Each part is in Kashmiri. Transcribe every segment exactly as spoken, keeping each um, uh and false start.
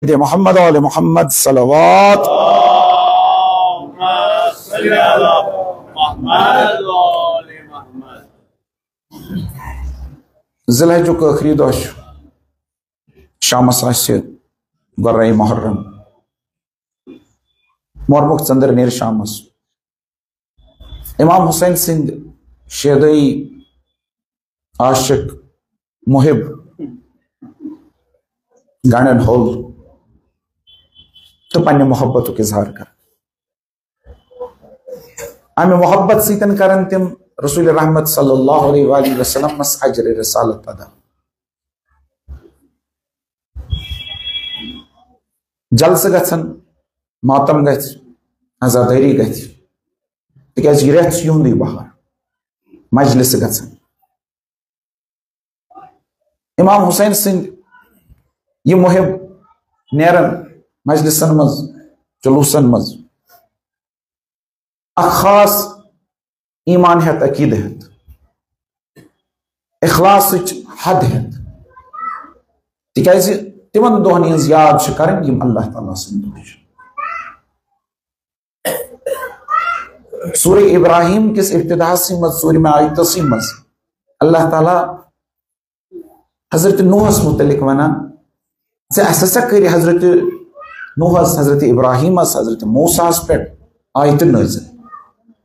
محمد آل محمد صلوات۔ ذی الحجُک ٲخری دۄہ چھُ، شامس آسہِ گۄرے محرم، محرمُک ژٔنٛدٕر نیرِ شامس۔ امام حسین سٕنٛدۍ شیدٲیی عاشق، محب، گنڈن ہول تہٕ پننہِ محبتُک اظہار کران۔ امہِ محبت سۭتۍ کران تِم رسول رحمت صلی اللہ علیہ وآلہ وسلمس اجر رسالت ادا۔ جلسہٕ گژھن، ماتم گژھِ، عزادٲری گژھِ، تِکیازِ یہِ رٮ۪تھ چھُ یِہُنٛدُے بہار، مجلسہٕ گژھن۔ امام حسین سٕنٛدۍ یہِ محب نیرن مجلسن منٛز، جلوسن منٛز، اکھ خاص ایمان ہیتھ، عقیدٕ ہیتھ، اخلاصٕچ حد ہیتھ، تِکیازِ تِمن دۄہن ہٕنٛز یاد چھِ کرٕنۍ، یِم اللہ تعالیٰ سٕنٛدۍ دۄہ چھِ۔ سورہ ابراہیم کِس ابتداہسٕے منٛز، ژوٗرِمہِ آیتسٕے منٛز، اللہ تعالیٰ حضرت نوحس متعلق ونان زِ اسہِ ہسا کٔرۍ حضرت نوحس، حضرت ابراہیمس، حضرت موسیٰ ہس پٮ۪ٹھ آیتہٕ نٲزِل،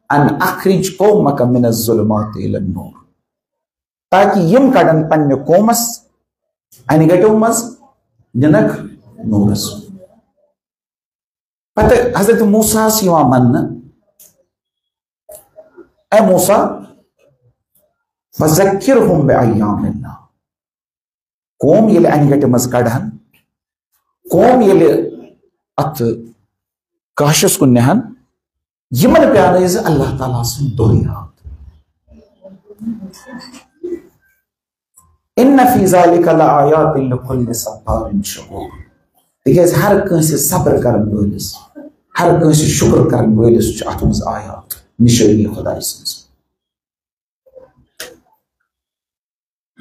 ان اخرج قومک من الظلمات الی النور، تاکہ یِم کڑن پننہِ قومس انہِ گٹو منٛز، نِنکھ نورس۔ پتہٕ حضرت موسیٰ ہس یِوان وننہٕ، اے موسیٰ، فذکرہم بایام اللہ، قوم ییٚلہِ انہِ گٹہِ منٛز کڑہن، قوم ییٚلہِ اتھ کاشس کُن نِہن، یِمن پیانٲیزِ اللہ تعالیٰ سٕنٛدۍ دۄہ یاد۔ ان فی ذلک لآیات لکل صبار شکور۔ تِکیازِ ہر کٲنٛسہِ صبر کرن وٲلِس، ہر کٲنٛسہِ شُکر کرن وٲلِس چھُ اتھ منٛز آیات، نشٲنی خدایہِ سٕنٛز۔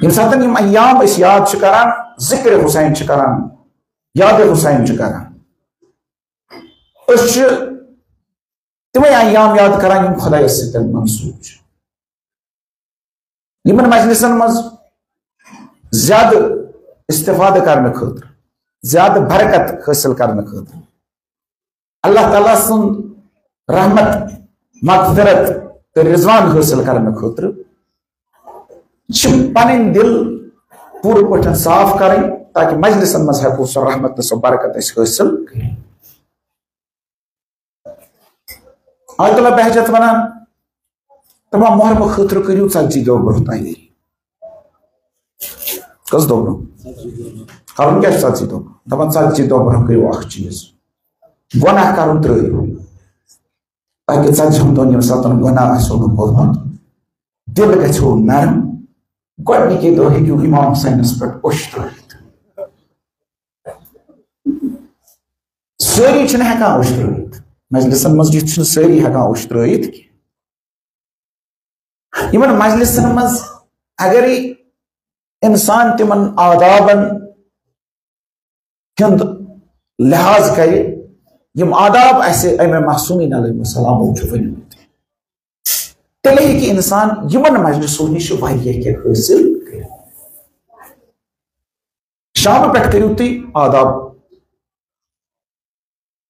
ییٚمہِ ساتہٕ یِم ایام أسۍ یاد چھِ کران، ذکر حسین چھِ کران، یاد حسین چھِ کران، أسۍ چھِ تِمے ایام یاد کران، یِم خدایس سۭتۍ منسوب چھِ۔ یِمن مجلسن منٛز زیادٕ استفادٕ کرنہٕ خٲطرٕ، زیادٕ برکت حٲصِل کرنہٕ خٲطرٕ، اللہ تعالیٰ سُنٛد رحمت، مغفرت تہٕ رضوان حٲصِل کرنہٕ خٲطرٕ چھِ پنٕنۍ دِل پوٗرٕ پٲٹھۍ صاف کرٕنۍ، تاکہِ مجلسن منٛز ہٮ۪کو سۄ رحمت تہٕ سۄ برکت أسۍ حٲصِل کٔرِتھ۔ آیت اللہ بہجت ونان، دپان، محرمہٕ خٲطرٕ کٔرِو ژتجی دۄہ برونٛہہ تیٲری۔ کٔژ دۄہ برونٛہہ؟ کرُن کیٛاہ چھُ ژتجی دۄہ برونٛہہ؟ دپان، ژتجی دۄہ برونٛہہ کٔرِو اکھ چیٖز، گۄناہ کرُن ترٲیِو، تاکہِ ژتجی ہن دۄہن ییٚمہِ ساتہٕ گۄناہ آسیو نہٕ کوٚرمُت، دِل گژھیو نرم، گۄڈنِکی دۄہ ہیٚکِو امام حسینس پٮ۪ٹھ اوٚش ترٲوِتھ۔ سٲری چھِنہٕ ہٮ۪کان اوٚش ترٲوِتھ، مجلسن منٛز یِتھ چھِنہٕ سٲری ہٮ۪کان اوٚش ترٲوِتھ کینٛہہ۔ یِمن مجلسن منٛز اگرے انسان تِمن آدابن ہُنٛد لحاظ کرِ، یِم آداب اسہِ امام معصومین علیہم السلامو چھِ ؤنمٕتۍ، تیٚلہِ ہیٚکہِ انسان یِمن مجلسو نِش واریاہ کینٛہہ حٲصِل کٔرِتھ۔ شامہٕ پٮ۪ٹھ کٔرِو تُہۍ آداب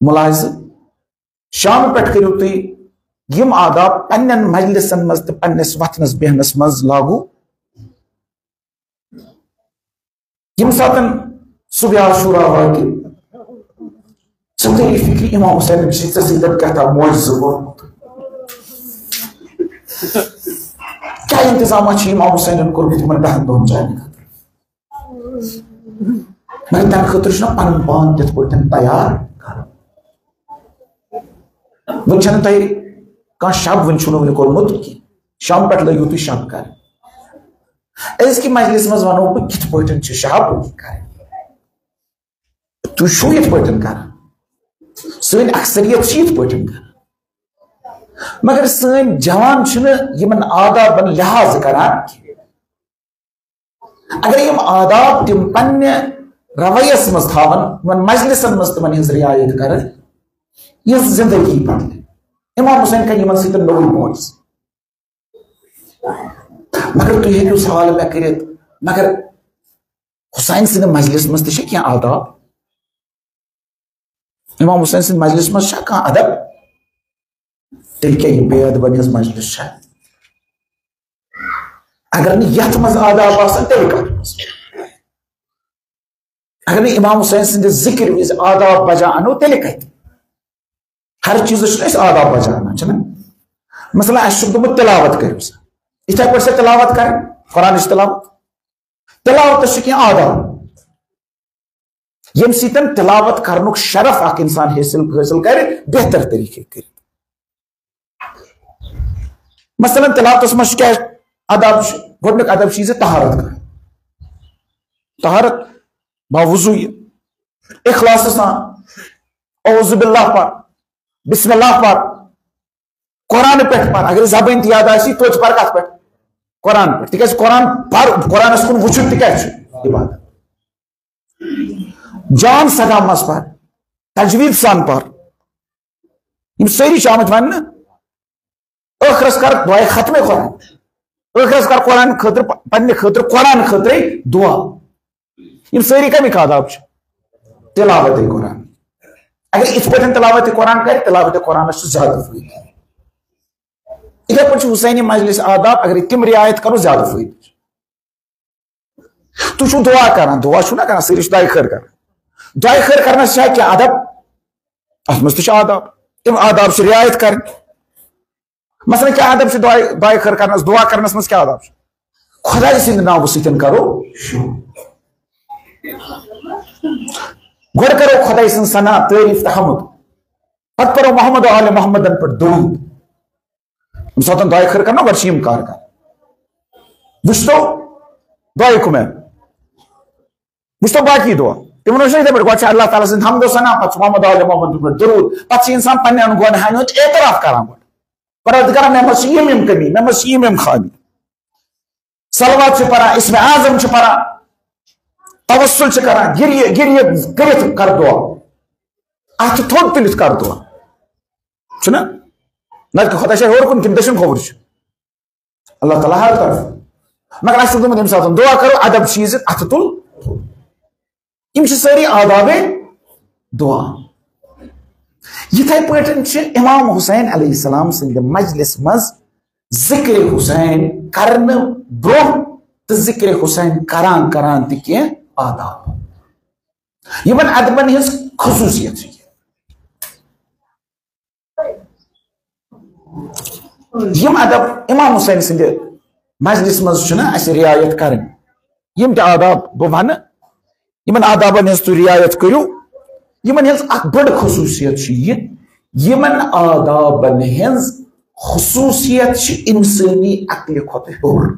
مُلاحظہٕ، شامہٕ پٮ۪ٹھ کٔرِو تُہۍ یِم آداب پننٮ۪ن مجلسن منٛز تہٕ پننِس وۄتھنس بیہنس منٛز لاگو۔ ییٚمہِ ساتن صبح عاشورا واتہِ، ژٕ تھٲیِو فِکرِ، امام حسینن چھِ ژےٚ سۭتۍ کیٛاہ تام معجزٕ کوٚرمُت۔ کیٛاہ انتظامات چھِ امام حسینن کوٚرمُت یِمن دَہن دۄہن چانہِ خٲطرٕ؟ مگر تَمہِ خٲطرٕ چھُنہ پَنُن پان تِتھ پٲٹھۍ تیار کَرُن۔ وۄنۍ چھَنہٕ تۄہہِ کانٛہہ شب، وۄنۍ چھُنہٕ وُنہِ کوٚرمُت کینٛہہ۔ شام پٮ۪ٹھ لٲگِو تُہۍ شب کَرٕنۍ۔ أزکہِ مجلسہِ منٛز وَنو بہٕ کِتھ پٲٹھۍ چھِ شب کَرٕنۍ۔ تُہۍ چھِو یِتھ پٲٹھۍ کَران، سٲنۍ اکثریت چھِ یِتھ پٲٹھۍ کَران، مگر سٲنۍ جوان چھِنہٕ یِمن آدابن لحاظ کَران کینٛہہ۔ اگر یِم آداب تِم پننہِ رویس منٛز تھاوان، یِمن مجلسن منٛز تِمن ہٕنٛز رعایت کران، یِہٕنٛز زندگی بدلہِ۔ امام حسین کرِ یِمن سۭتۍ نوٚوُے بونس۔ مگر تُہۍ ہیٚکِو سوال مےٚ کٔرِتھ، مگر حسین سٕنٛدِ مجلس منٛز تہِ چھِ کینٛہہ آداب۔ امام حسین سٕنٛدِ مجلس منٛز چھا کانٛہہ ادب؟ تیٚلہِ کیٛاہ یہِ بے ادبن ہٕنٛز مجلس چھا؟ اگر نہٕ یتھ منٛز آداب آسن، تیٚلہِ کتھ منٛز؟ اگر نہٕ امام حسین سٕنٛدِ ذکر وِزِ آداب بجا انو، تیٚلہِ کتہِ؟ ہر چیٖزس چھِنہٕ أسۍ آداب بجا انان، چھِنہ؟ مثلاً، اسہِ چھُکھ دوٚپمُت، تلاوت کٔرِو سا، یِتھے پٲٹھۍ چھےٚ تلاوت کرٕنۍ، قرآنٕچ تلاوت۔ تلاوتس چھِ کینٛہہ آداب، ییٚمہِ سۭتۍ تلاوت کرنُک شرف اکھ انسان حٲصِل، حٲصِل کرِ بہتر طریٖقہٕ کٔرِتھ۔ مثلاً، تلاوتس منٛز چھُ کیٛاہ ادب چھُ؟ گۄڈٕنیُک ادب چھُ یہِ زِ طہارت کرٕنۍ۔ طہارت باوضوٗ یہِ، اخلاصہٕ سان، اعوذ باللہ پر، بسم اللہ پر، قرآن پٮ۪ٹھ پر۔ اگر زبٲنۍ تہِ یاد آسی، توتہِ پر کتھ پٮ۪ٹھ؟ قرآن پٮ۪ٹھ۔ تِکیٛازِ قرآن پر، قرآنس کُن وٕچھُن تہِ کیٛاہ چھُ؟ عبادت۔ جان صدا منٛز پر، تجوید سان پر۔ یِم سٲری چھِ آمٕتۍ وننہٕ۔ ٲخرس کر دعایہِ ختمِ قرآن۔ ٲخرس کر قرآن خٲطرٕ، پ-، پننہِ خٲطرٕ، قرآن خٲطرَے دعا۔ یِم سٲری کَمِکۍ آداب چھِ؟ تلاوت قرآن۔ اگر یِتھ پٲٹھۍ تلاوت قرآن کرِ، تلاوت قرآنس چھُ زیادٕ فٲیدٕ۔ یِتھے پٲٹھۍ چھُ حسینی مجلس آداب، اگر تِم رعایت کرو، زیادٕ فٲیدٕ چھُ۔ تُہۍ چھِو دعا کران، دعا چھِو نہ کران، سٲری چھِ دعایہِ خٲر کران۔ دعایہِ خٲر کرنس چھا کینٛہہ ادب؟ اتھ منٛز تہِ چھِ آداب۔ تِم آداب چھِ رعایت کرٕنۍ۔ مثلاً، کیٛاہ ادب چھُ دعایہِ، دعایہِ خٲر کرنس، دعا کرنس منٛز کیٛاہ ادب چھُ؟ خۄداے سٕنٛدِ ناوٕ سۭتۍ کرو شروع۔ گۄڈٕ کرو خۄداے سٕنٛز ثنا، تعریٖف تہٕ حمد۔ پتہٕ پرو محمد و آل محمدن پٮ۪ٹھ درود۔ ییٚمہِ ساتہٕ دعایہِ خٲر کرنو، گۄڈٕ چھِ یِم کار کران۔ وٕچھتو دعایہِ کُمن، وٕچھتو باقی دعا۔ تِمن اوس نہٕ یِتھے پٲٹھۍ، گۄڈٕ چھِ اللہ تعالیٰ سٕنٛدِ حمد و ثنا، پتہٕ چھُ محمد و آل محمدن پٮ۪ٹھ درود، پتہٕ چھِ انسان پننٮ۪ن گۄنہن ہُنٛد اعتراف کران گۄڈٕ۔ پروردگارا، مےٚ منٛز چھِ یِم یِم کٔمی، مےٚ منٛز چھِ یِم یِم خٲمی۔ صلوات چھِ پران، اسمِ اعظم چھِ پران، توسل چھِ کران، گریہِ، گریہِ کٔرِتھ کر دعا، اتھٕ تھوٚد تُلِتھ کر دعا۔ چھُنہ؟ نتہٕ خۄدا چھا ہیوٚر کُن کِنہٕ دٔچھُن کھووُر چھُ؟ اللہ تعالیٰ ہر طرف۔ مگر اسہِ چھُ دوٚپمُت، ییٚمہِ ساتہٕ دعا کرو، ادب چھُ یہِ زِ اتھٕ تُل۔ یِم چھِ سٲری آدابے دعا۔ یِتھے پٲٹھۍ چھِ امام حسین علیہ السلام سٕنٛدِ مجلس منٛز ذکر حسین کرنہٕ برونٛہہ تہٕ ذکر حسین کران کران تہِ کینٛہہ آداب۔ یِمن ادبن ہٕنٛز خصوٗصیت چھِ یہِ۔ یِم ادب امام حسین سٕنٛدِ مجلس منٛز چھُنہ اَسہِ رعایت کرٕنۍ۔ یِم تہِ آداب بہٕ وَنہٕ، یِمن آدابن ہٕنٛز تُہۍ رعایت کٔرِو، یِمن ہٕنٛز اکھ بٔڑ خصوٗصیت چھِ یہِ، یِمن آدابن ہٕنٛز خصوٗصیت چھِ انسٲنی عقلہِ کھۄتہٕ ہیوٚر۔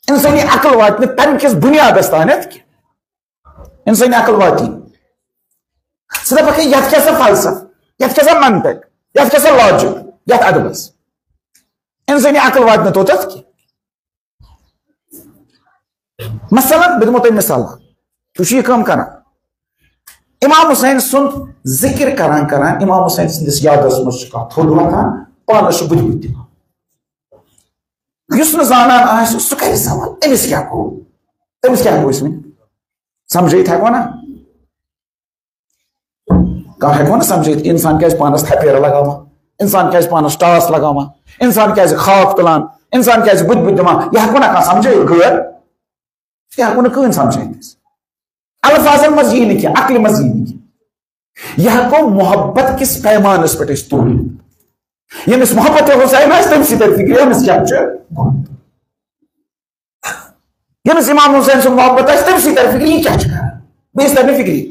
انسٲنی عقل واتہِ نہٕ تَمہِ کِس بُنیادس تانٮ۪تھ کینٛہہ۔ انسٲنی عقل واتی۔ ژٕ دپکھ ہے، یتھ کیٛاہ سا فلسفہٕ، یتھ کیٛاہ سا منطق، یتھ کیٛاہ سا logic، یتھ ادبس؟ انسٲنی عقل واتہِ نہٕ توٚتتھ کینٛہہ۔ مثلاً، بہٕ دِمو تۄہہِ مثال۔ تُہۍ چھِو یہِ کٲم کران۔ امام حسین سُنٛد ذکر کران کران، امام حسین سٕنٛدِس یادس منٛز چھُ کانٛہہ تھوٚد وۄتھان، پانس چھُ بُدِ بُدِ دِوان۔ یُس نہٕ زانان آسہِ، سُہ کرِ سوال، أمِس کیٛاہ گوٚو؟ أمِس کیٛاہ گوٚو أسۍ ؤنِتھ؟ سمجھٲیِتھ ہٮ۪کو نا؟ کانٛہہ ہٮ۪کو نہٕ سمجھٲیِتھ، انسان کیٛازِ پانس تھپیرٕ لگاوان، انسان کیٛازِ پانس ٹاس لگاوان، انسان کیٛازِ خاک تُلان، انسان کیٛازِ بُدِ بُدِ دِوان، یہِ ہٮ۪کو نہ کانٛہہ سمجھٲیِتھ غٲر؟ یہِ ہٮ۪کو نہٕ کٕہٕنۍ سمجھٲیِتھ أسۍ۔ الفاظن منٛز یی نہٕ کینٛہہ، عقلہِ منٛز یی نہٕ کینٛہہ۔ یہِ ہٮ۪کو محبت کِس پیمانس پٮ۪ٹھ أسۍ تُلِتھ۔ ییٚمِس محبت حسین آسہِ، تٔمۍ سٕے ترِ فِکرِ، أمِس کیٛاہ چھُ؟ ییٚمِس امام حسین سُنٛد محبت آسہِ، تٔمۍ سٕے ترِ فِکرِ، یہِ کیٛاہ چھُ کران؟ بیٚیِس ترِ نہٕ فِکرِ۔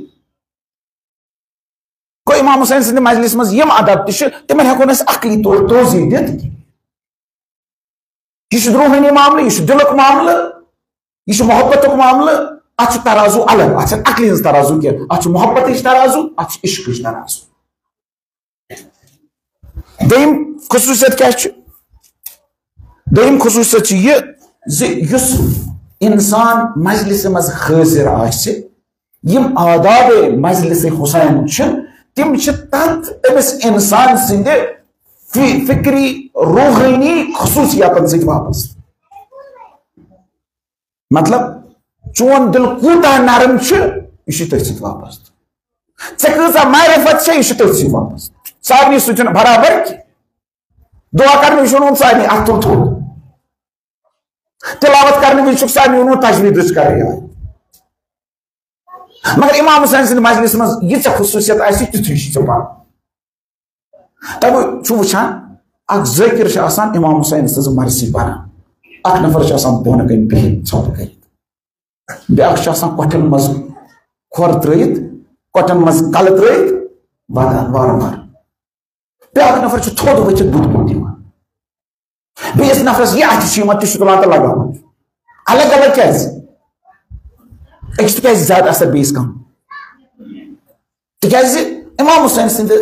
گوٚو، امام حسین سٕنٛدِ مجلس منٛز یِم ادب تہِ چھِ، تِمن ہٮ۪کو نہٕ أسۍ عقلی طور توضیح دِتھ کینٛہہ۔ یہِ چھُ روحٲنی معاملہٕ، یہِ چھُ دِلُک معاملہٕ، یہِ چھُ محبتُک معاملہٕ، اتھ چھُ ترازو الگ، اتھ چھُنہٕ عقلہِ ہٕنٛز ترازو کینٛہہ، اتھ چھُ محبتٕچ ترازو، اتھ چھُ عشقٕچ ترازو۔ دوٚیِم خصوٗصیت کیٛاہ چھِ؟ دوٚیِم خصوٗصیت چھِ یہِ زِ یُس اِنسان مجلسہِ منٛز حٲضِر آسہِ، یِم آداب مجلس حسین چھِ، تِم چھِ تتھ أمِس انسان سٕنٛدِ فی-، فکری روحٲنی خصوصیاتن سۭتۍ واپس۔ مطلب، چون دل کوٗتاہ نرم چھُ، یہِ چھُ تٔتھۍ سۭتۍ واپس۔ ژےٚ کۭژاہ معرفت چھےٚ، یہِ چھُ تٔتھۍ سۭتۍ واپس۔ سارنٕے سۭتۍ چھُنہٕ برابر کینٛہہ۔ دعا کرنہٕ وِزِ چھُ ووٚنمُت سارنٕے اَتھٕ تُل تھوٚد۔ تلاوت کرنہٕ وِزِ چھُکھ سارنٕے ووٚنمُت تجویٖدٕچ کرٕنۍ یاد۔ مگر امام حسین سٕنٛدِ مجلس منٛز ییٖژاہ خصوٗصیت آسہِ، تیُتھُے چھُ ژےٚ پَرُن۔ تَوَے چھُ وٕچھان، اکھ ذٲکِر چھُ آسان امام حسین سٕنٛز مرثی پَران، اکھ نفر چھُ آسان بۄنہٕ کَنہِ بِہِتھ ژھۄپہٕ کٔرِتھ، بیٛاکھ چھُ آسان کۄٹھٮ۪ن منٛز کھۄر ترٛٲیِتھ، کۄٹھٮ۪ن منٛز کَلہٕ ترٛٲیِتھ وَدان وارٕ وارٕ۔ بیٛاکھ نفر چھُ تھوٚد ؤتھِتھ بُتھ کُن دِوان۔ بیٚیِس نفرس یہِ اَتھِ چھُ یِوان، تہِ چھُ تُلان تہٕ لگاوان۔ الگ الگ کیٛازِ؟ أکِس تہِ کیٛازِ زیادٕ اثر، بیٚیِس کم؟ تِکیٛازِ امام حسین سٕنٛدِ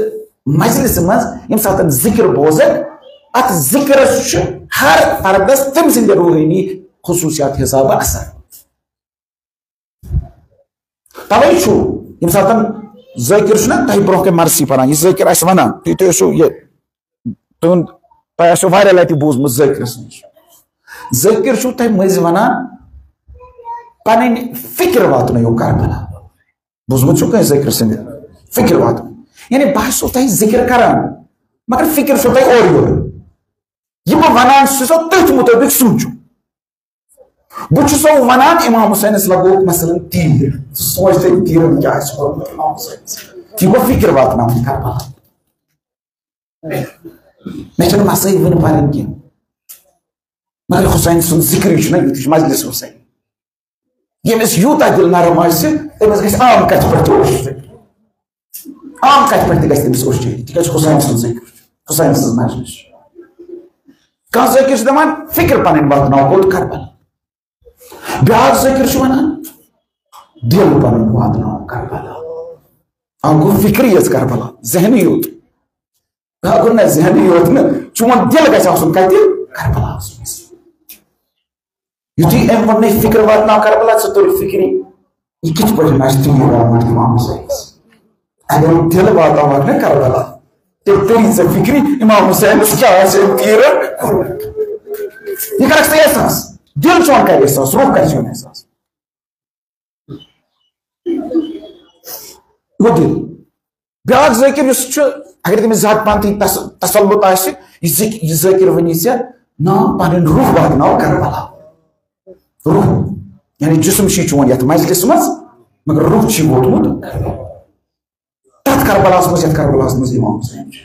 مجلسہِ منٛز ییٚمہِ ساتہٕ ذِکر بوزکھ، اَتھ ذِکرس چھُ ہر فردس تٔمۍ سٕنٛدِ روحٲنی خصوٗصیات حسابہٕ اثر۔ توے چھُ ییٚمہِ ساتہٕ ذٲکِر چھُنہ تۄہہِ برونٛہہ کَنہِ مرثی پران، یہِ ذٲکِر آسہِ وَنان، تُہۍ، تُہۍ ٲسِو یہِ، تُہُنٛد، تۄہہِ آسیو واریاہ لَٹہِ بوٗزمُت ذٲکِرَس نِش۔ ذٲکِر چھُو تۄہہِ مٔنٛزۍ وَنان، پَنٕنۍ فِکر واتنٲیِو کربلا۔ بوٗزمُت چھُو کٲنٛسہِ ذٲکِر سٕنٛدِ فِکر واتنٲیِو؟ یعنی بہٕ آسو تۄہہِ ذِکِر کران، مگر فِکر چھو تۄہہِ اورٕ یورٕ۔ یہِ بہٕ وَنان چھُسو، تٔتھۍ مُطٲبِق سوٗنٛچِو۔ بہٕ چھُسو وَنان، امام حسینس لگوو مثلاً تیٖر، ژٕ سونٛچ تٔمۍ تیٖرن کیٛاہ آسہِ کوٚرمُت امام حسینس۔ یہِ گوٚو فِکر واتناوُن کربلا۔ مےٚ چھَنہٕ مسٲیِل وٕنہِ پَرٕنۍ کینٛہہ، مگر حسین سُنٛد ذِکرٕے چھُنہ یُتھ، یہِ چھُ مجلس حسین۔ ییٚمِس یوٗتاہ دِل نرم آسہِ، تٔمِس گژھِ عام کَتھِ پٮ۪ٹھ تہِ اوٚش۔ عام کَتھِ پٮ۪ٹھ تہِ گژھِ تٔمِس اوٚش، تِکیٛازِ حسین سُنٛد ذِکر چھُ، حسین سٕنٛز مجلس چھُ۔ کانٛہہ ذٲکِر چھُ دَپان، فِکر پَنٕنۍ واتناو کوٚت؟ کربلا۔ بیٛاکھ ذٲکِر چھُ وَنان، دِل پَنُن واتناو کربلا۔ اَکھ گوٚو فِکرِ یٲژ کربلا، ذہنٕے یوت۔ بیٛاکھ گوٚو نہ ذہنٕے یوت نہٕ، چون دِل گژھِ آسُن کَتہِ؟ کربلاہَس منٛز۔ یُتھُے أمۍ ووٚن، "نَے فِکر واتناو کربلا"، ژٕ توٚر فِکرِ، یہِ کِتھ پٲٹھۍ آسہِ تیٖر آمُت امام حسینس؟ اگر یہِ دِل واتناوہَکھ نہ کربلا، تیٚلہِ توٚری ژےٚ فِکرِ، امام حسینس کیٛاہ آسہِ أمۍ تیٖرن کوٚرمُت۔ یہِ کَرَکھ ژٕ احساس، دِل چون کَرِ احساس، روح کَرِ چون احساس۔ گوٚو دِل۔ بیٛاکھ ذٲکِر یُس چھُ، اگر تٔمِس زیادٕ پَہَن تہِ تس-، تسلط آسہِ، یہِ ذِک-، یہِ ذٲکِر وَنہِ ژےٚ، "نا، پَنٕنۍ روح واتناو کربلا۔" روح، یعنی جسم چھُے چون یَتھ مجلسہِ منٛز، مگر روح چھُے ووتمُت کربلا۔ تَتھ کربلاہَس منٛز، یَتھ کربلاہَس منٛز امام حسین چھُ۔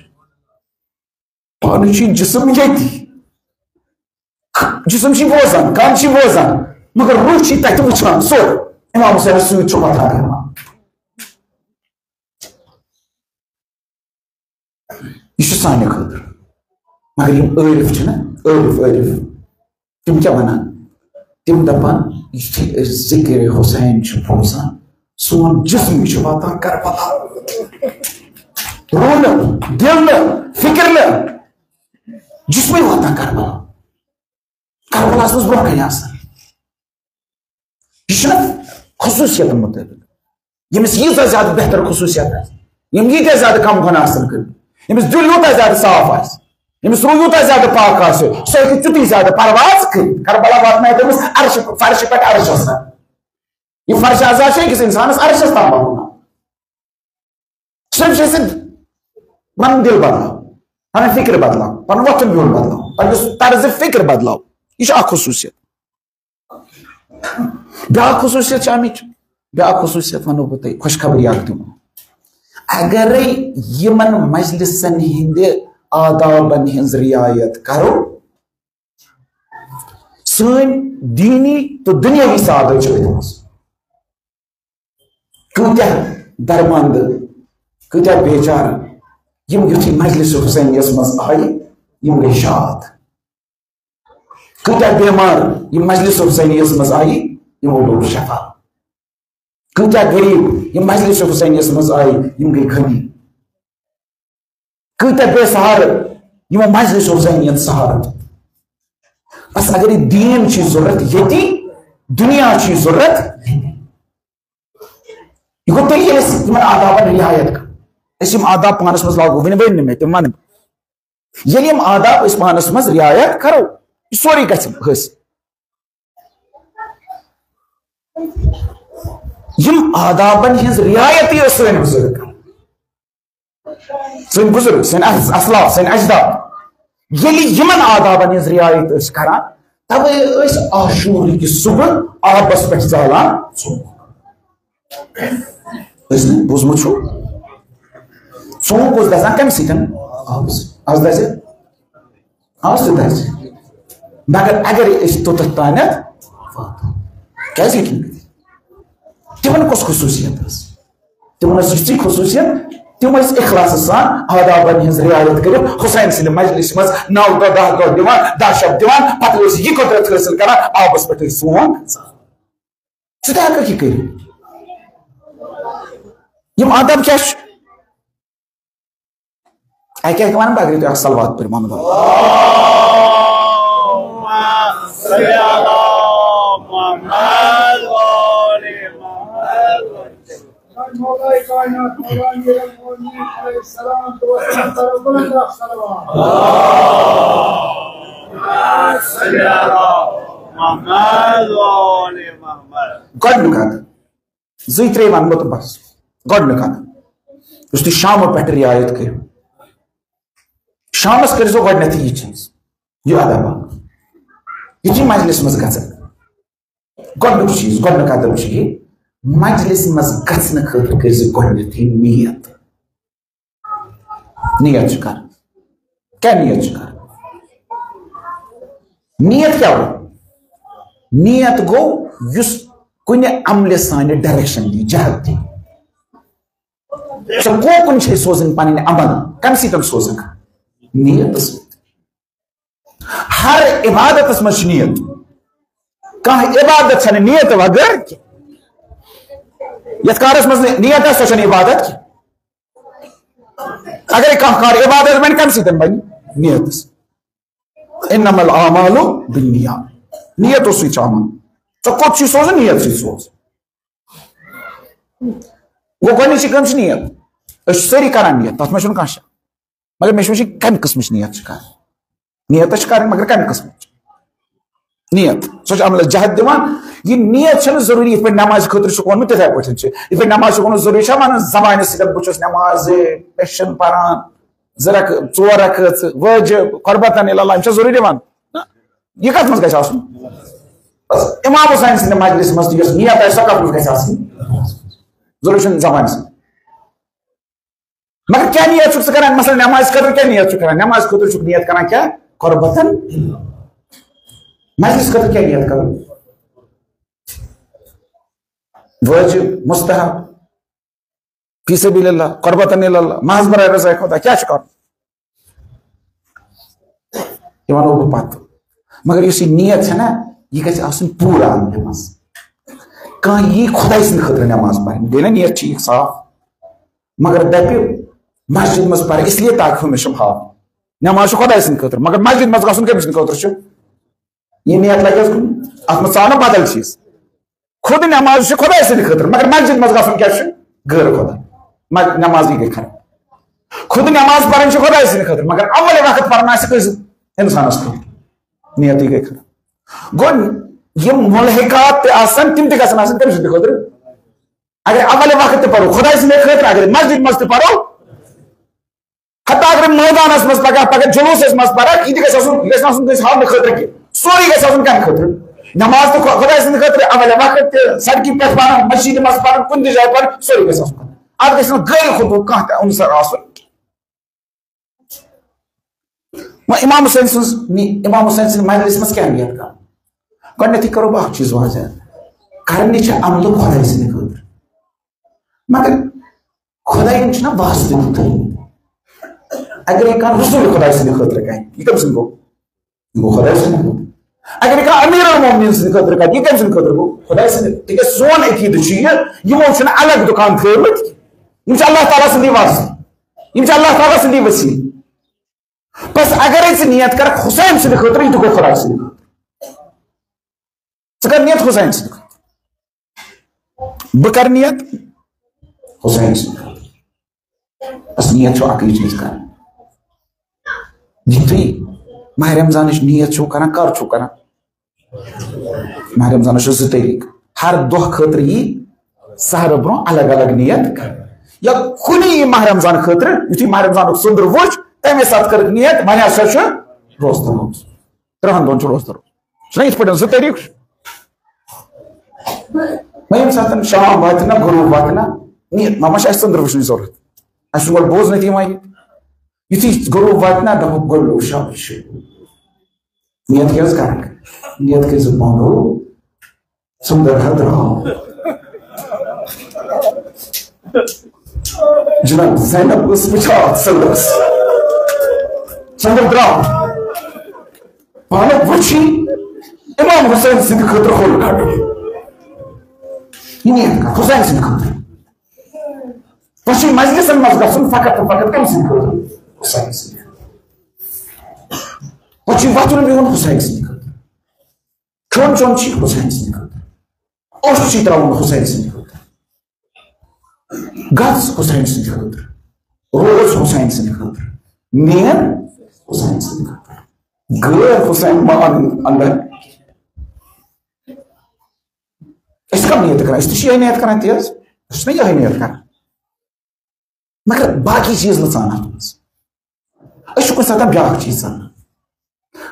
پانہٕ چھُے جسم ییٚتی، جسم چھُے بوزان، کَن چھُے بوزان، مگر روح چھُے تَتہِ وٕچھان سورُے۔ امام حسینس سۭتۍ چھُ وۄتھان بیٚہوان۔ یہِ چھُ سانہِ خٲطرٕ۔ مگر یِم عٲرِف چھِنہ، عٲرِف، عٲرِف، تِم کیٛاہ وَنان؟ تِم دَپان، یُتھُے أسۍ ذِکرِ حسین چھِ بوزان، سون جسم چھُ واتان کربلا۔ روح نہٕ، دِل نہٕ، فِکر نہٕ، جسمٕے واتان کربلا۔ کربلاہَس منٛز برونٛہہ کَنہِ آسان۔ یہِ چھُنہ خصوٗصیتن مُطٲبِق۔ ییٚمِس ییٖژاہ زیادٕ بہتر خصوٗصیت آسہِ، یِم ییٖتیٛاہ زیادٕ کم گۄناہ آسن کٔرمٕتۍ، ییٚمِس دِل یوٗتاہ زیادٕ صاف آسہِ، ییٚمِس روح یوٗتاہ زیادٕ پاک آسہِ، سُہ ہیٚکہِ تیُتُے زیادٕ پرواز کٔرِتھ۔ کربلا واتنایہِ تٔمِس عرشہِ، فرشہِ پٮ۪ٹھ عرشس تام۔ یہِ فرشہِ عزا چھُ أکِس انسانس عرشس تام واتناوان۔ صرف چھِ أسۍ پنُن دِل بدلاو، پنٕنۍ فکر بدلاو، پنُن وۄتھُن بِہُن بدلاو، پنٕنۍ یُس طرزِ فکر بدلاو۔ یہِ چھُ اکھ خصوٗصیت۔ بیٛاکھ خصوٗصیت چھِ اَمِچ، بیٛاکھ خصوٗصیت وَنو بہٕ تۄہہِ، خۄشخبری اکھ دِمو۔ اگرے یِمن مجلسن ہٕنٛدِ آدابن ہٕنٛز رعایت کرو، سٲنۍ دیٖنی تہٕ دُنیٲوی سعادت چھِ أتھۍ منٛز۔ کۭتیاہ درماندٕ، کۭتیاہ بیچارٕ، یِم یُتھُے مجلس حسینیس منٛز آیہِ، یِم گٔے شاد۔ کۭتیاہ بیمار، یِم مجلس حسینیس منٛز آیہِ، یِمو لوٚب شفا۔ کۭتیاہ غریب، یِم مجلس حسینیس منٛز آیہِ، یِم گٔے غنی۔ کۭتیاہ بے سہارٕ، یِمو مجلس حسینین سہارٕ۔ بس اگر یہِ دیٖن چھُ ضروٗرت ییٚتی، دُنیا چھُ ضروٗرت ییٚتی۔ گوٚو تیٚلہِ ییٚلہِ أسۍ یِمن آدابن رعایت کرو، أسۍ یِم آداب پانس منٛز لاگو، وۄنۍ ؤنۍ نہٕ مےٚ تِم، وَنہٕ بہٕ۔ ییٚلہِ یِم آداب أسۍ پانس منٛز رعایت کرو، یہِ سورُے گژھِ حٲصِل۔ یِم آدابن ہٕنٛز رعایت یہِ ٲس سٲنۍ بُزرگ کران۔ سٲنۍ بُزرگ، سٲنۍ اَس-، اَسلاف، سٲنۍ اجداد، ییٚلہِ یِمن آدابن ہٕنٛز رعایت ٲسۍ کران، تَوَے ٲسۍ عاشورٕ کہِ صُبحہٕ آبس پٮ۪ٹھ زالان ژوٚک۔ ٲسۍ نہٕ؟ بوٗزمُت چھُو؟ ژوٚک اوس دَزان کَمہِ سۭتۍ؟ آبہٕ سۭتۍ۔ آز دَزِ؟ آز تہِ دَزِ۔ مگر اگر أسۍ توٚتتھ تانٮ۪تھ واتو، کیٛازِ ہیٚکہِ نہٕ گٔژھِتھ؟ تِمن کۄس خصوٗصیت ٲس؟ تِمن ٲس یِژٕے خصوٗصیت، تِم ٲسۍ اخلاصہٕ سان آدابن ہٕنٛز رعایت کٔرِتھ حسین سٕنٛدِ مجلسہِ منٛز نو دۄہ، دَہ دۄہ دِوان، دَہ شب دِوان، پتہٕ ٲسۍ یہِ قۄدرت حٲصِل کران، آبس پٮ۪ٹھ ٲسۍ سون۔ ژٕ تہِ ہٮ۪ککھ یہِ کٔرِتھ۔ یِم آداب کیٛاہ چھِ؟ اَکہِ اَکہِ وَنہٕ بہٕ، اگرے تُہۍ اکھ صلوات پٔرِو، محمد۔ گۄڈٕنیُک اکھ۔ زٕے ترٛےٚ وَنہٕ بہٕ تہٕ بَس۔ گۄڈٕنیُک اَکھ، یُس تُہۍ شامہٕ پٮ۪ٹھ رعایت کٔرِو، شامَس کٔرۍزیو گۄڈٕنٮ۪تھٕے یہِ چیٖز، یہِ اَدب اَکھ۔ یُتھُے مجلِس منٛز گژھن، گۄڈٕنیُک چیٖز، گۄڈٕنیُک اَدب چھُ یہِ، مجلِس منٛز گژھنہٕ خٲطرٕ کٔرۍزِ گۄڈٕنٮ۪تھٕے نیت۔ نیت چھِ کرٕنۍ۔ کیٛاہ نیت چھِ کرٕنۍ؟ نیت کیٛاہ گوٚو؟ نیت گوٚو یُس کُنہِ عملہِ سانہِ direction دی، جہت دی۔ ژےٚ کوکُن چھے سوزٕنۍ پنٕنۍ عمل، کمہِ سۭتۍ سوزکھ؟ نیت سۭتۍ۔ ہر عبادتس منٛز چھِ نیت۔ کانٛہہ عبادت چھنہٕ نیت وغٲر کینٛہہ۔ یتھ کارس منٛز نہٕ نیت آسہِ، سۄ چھنہٕ عبادت کینٛہہ۔ اگرے کانٛہہ کار عبادت بنہِ، کمہِ سۭتۍ بنہِ؟ نیتس۔ انما الاعمال بالنیات۔ نیتو سۭتۍ چھُ عمل۔ ژےٚ کوٚت چھُے سوزُن؟ نیت سۭتۍ سوز۔ گوٚو، گۄڈٕنِچی کٲم چھِ نیت۔ أسۍ چھِ سٲری کران نیت، تَتھ منٛز چھُنہٕ کانٛہہ شک۔ مگر مےٚ چھُ وٕچھُن، کَمہِ قٕسمٕچ نیت چھِ کرٕنۍ۔ نیت چھِ کرٕنۍ، مگر کَمہِ قٕسمٕچ؟ نیت، سۄ چھِ عملس جہت دِوان۔ یہِ نیت چھَنہٕ ضروٗری، یِتھ پٲٹھۍ نٮ۪مازِ خٲطرٕ چھُکھ ووٚنمُت، تِتھَے پٲٹھۍ چھِ۔ یِتھ پٲٹھۍ نٮ۪ماز چھُکھ ووٚنمُت، ضروٗری چھا وَنُن زبانہِ سۭتۍ، "بہٕ چھُس نٮ۪مازِ، مےٚ چھِنہٕ پَران زٕ رکھ-، ژور رکٲژٕ واجب، قربتاً الی اللہ"، یِم چھا ضروٗری وَنُن؟ نہ۔ یہِ کَتھ منٛز گژھِ آسُن؟ بس، امام حسین سٕنٛدِ مجلسہِ منٛز تہِ یۄس نیت آسہِ، سۄ کَتھ منٛز گژھِ آسٕنۍ؟ ضروٗری چھُنہٕ زبانہِ سۭتۍ۔ مگر کیٛاہ نیت چھُکھ ژٕ کران؟ مثلاً نمازِ خٲطرٕ کیٛاہ نیت چھُکھ کران؟ نمازِ خٲطرٕ چھُکھ نیت کران کیٛاہ؟ قربتاً۔ مجلس خٲطرٕ کیٛاہ نیت کرو؟ واجب، مستحب، فی سبیل اللہ، قربتاً الی اللہ، محض برائے رضا خدا، کیٛاہ چھُ کرُن؟ یہِ وَنو بہٕ پَتہٕ۔ مگر یُس یہِ نیت چھےٚ نا، یہِ گژھِ آسٕنۍ پوٗرٕ عملہِ منٛز۔ کانٛہہ یی خۄداے سٕنٛدِ خٲطرٕ نماز پَرنہِ، گٔے نا نیت ٹھیٖک صاف؟ مگر دَپہِ، مسجد منٛز پَرٕ اس لیے تاکہِ ہُمِس چھُم ہاوُن۔ نماز چھِ خۄداے سٕنٛدِ خٲطرٕ، مگر مسجد منٛز گژھُن کٔمۍ سٕنٛدِ خٲطرٕ چھُ؟ یہِ نیت لگٮ۪س کُن، اَتھ منٛز ژاو نہٕ بدل چیٖز۔ خود نماز چھِ خۄداے سٕنٛدِ خٲطرٕ، مگر مسجد منٛز گژھُن کیٛاہ چھُ؟ غٲر خۄدا۔ م-، نماز یہِ گٔے خراب۔ خود نماز پَرٕنۍ چھِ خۄداے سٕنٛدِ خٲطرٕ، مگر اول وقت پَرُن آسہِ کٲنٛسہِ اِنسانَس خٲطرٕ۔ نیتٕے گٔے خراب۔ گوٚو، یِم مُلحِقات تہِ آسَن، تِم تہِ گژھن آسٕنۍ کٔمۍ سٕنٛدِ خٲطرٕ؟ اگر اول وقت تہِ پَرو خۄداے سٕنٛدِ خٲطرٕ، اگر مسجد منٛز تہِ پَرو، حتیٰ اگر مٲدانَس منٛز پَگاہ، پَگاہ جلوٗسَس منٛز پَرَکھ، یہِ تہِ گژھِ آسُن، یہِ گژھِ نہٕ آسُن کٲنٛسہِ ہاونہٕ خٲطرٕ کینٛہہ۔ سورُے گژھِ آسُن کَمہِ خٲطرٕ؟ نماز تہِ خۄ-، خۄداے سٕنٛدِ خٲطرٕ، اول وقت تہِ، سڑکہِ پٮ۪ٹھ پَرُن، مسجدِ منٛز پَرُن، کُنہِ تہِ جایہِ پَرُن، سورُے گژھِ آسُن۔ اَتھ گژھِ نہٕ غٲرِ خۄدُک کانٛہہ تہِ عنصر آسُن۔ وۄنۍ امام حسین سٕنٛز نی-، امام حسین سٕنٛدِ مجلسہِ منٛز کیٛاہ نیت کرو؟ گۄڈٕنیتھٕے کرو بہٕ اکھ چیٖز واضح۔ کرنہِ چھِ عملہٕ خۄداے سٕنٛدِ خٲطرٕ۔ مگر خۄدایَن چھِنہ واسطہٕ تہِ تھٲومٕتۍ۔ اگرے کانٛہہ رسول خۄداے سٕنٛدِ خٲطرٕ کرِ، یہِ کٔمۍ سٕنٛدِ گوٚو؟ یہِ گوٚو خۄداے سٕنٛدِ خٲطرٕ۔ اگرے کانٛہہ امیر المومنین سٕنٛدِ خٲطرٕ کرِ، یہِ کٔمۍ سٕنٛدِ خٲطرٕ گوٚو؟ خۄداے سٕنٛدِ۔ تِکیٛازِ سون عقیدٕ چھُ یہِ، یِمو چھِنہٕ الگ دُکان تھٲومٕتۍ کینٛہہ۔ یِم چھِ اللہ تعالیٰ سٕنٛدی واسطہٕ۔ یِم چھِ اللہ تعالیٰ سٕنٛدی وسیلہٕ۔ بس اگرے ژٕ نیت کرکھ حسین سٕنٛدِ خٲطرٕ، یہِ تہِ گوٚو خۄداے سٕنٛدِ خٲطرٕ۔ ژٕ کر نیت حسین سٕنٛدِ خٲطرٕ۔ بہٕ کر نیت حسین سٕنٛدِ خٲطرٕ۔ بس نیت چھو اکٕے چیٖز کرٕنۍ۔ یُتھُے ماہِ رمضانٕچ نیت چھو کران، کر چھو کران؟ ماہِ رمضانس چھِ زٕ طریٖقہٕ۔ ہر دۄہ خٲطرٕ یی سحرٕ برونٛہہ الگ الگ نیت کرنہٕ۔ یا کُنہِ یی ماہِ رمضان خٲطرٕ، یُتھُے ماہِ رمضانُک ژٔنٛدٕر وُچھ، تَمے ساتہٕ کٔرٕکھ نیت، وۄنۍ ہسا چھُ روزٕ تھاوُن۔ ترٛہَن دۄہَن چھُ روزٕ تھاوُن۔ چھُنہ یِتھ پٲٹھۍ زٕ طریٖقہٕ چھُ؟ وۄنۍ ییٚمہِ ساتہٕ شام واتہِ نہ، غروب واتہِ نہ، نیت ما، ما چھِ اَسہِ ژٔنٛدٕر وٕچھنٕچ ضروٗرت؟ اَسہِ چھُ گۄڈٕ بوزنٕے تہِ یِوان یہِ۔ یُتھُے غروب واتہِ نہ، دَپُکھ گۄڈٕ لوٚگ شابَش۔ نیت کیٛاہ حظ کرٕنۍ؟ نیت کٔرۍ زِ پانو ژٔنٛدٕر ہا درٛاو۔ جناب زینب ٲس وٕچھان ژٔنٛدٕر۔ ژٔنٛدٕر درٛاو۔ پانہٕ وٕچھی امام حسین سٕنٛدِ خٲطرٕ ہوٚل کھٹُن۔ یہِ نیت کر حسین سٕنٛدِ خٲطرٕ۔ پتہٕ چھُ مجلسن منٛز گژھُن فقط تہٕ فقط کٔمۍ سٕنٛدِ خٲطرٕ؟ حسین سٕنٛدِ خٲطرٕ۔ پتہٕ چھُ وۄتھُن بِہُن حسین سٕنٛدِ خٲطرٕ۔ کھیوٚن چیوٚن چھُ حسین سٕنٛدِ خٲطرٕ۔ اوٚش چھُ ترٛاوُن حسین سٕنٛدِ خٲطرٕ۔ گژھ حسین سٕنٛدِ خٲطرٕ۔ روز حسین سٕنٛدِ خٲطرٕ۔ نیر حسین سٕنٛدِ خٲطرٕ۔ غٲر حسین ما اَنُن اندر۔ أسۍ کم نیت کران؟ أسۍ تہِ چھِ یِہے نیت کران تیز۔ أسۍ چھِنہ یِہے نیت کران۔ مگر باقی چیٖز نہٕ ژانان اَتھ منٛز۔ أسۍ چھِ کُنہِ ساتہٕ بیٛاکھ چیٖز ژانان۔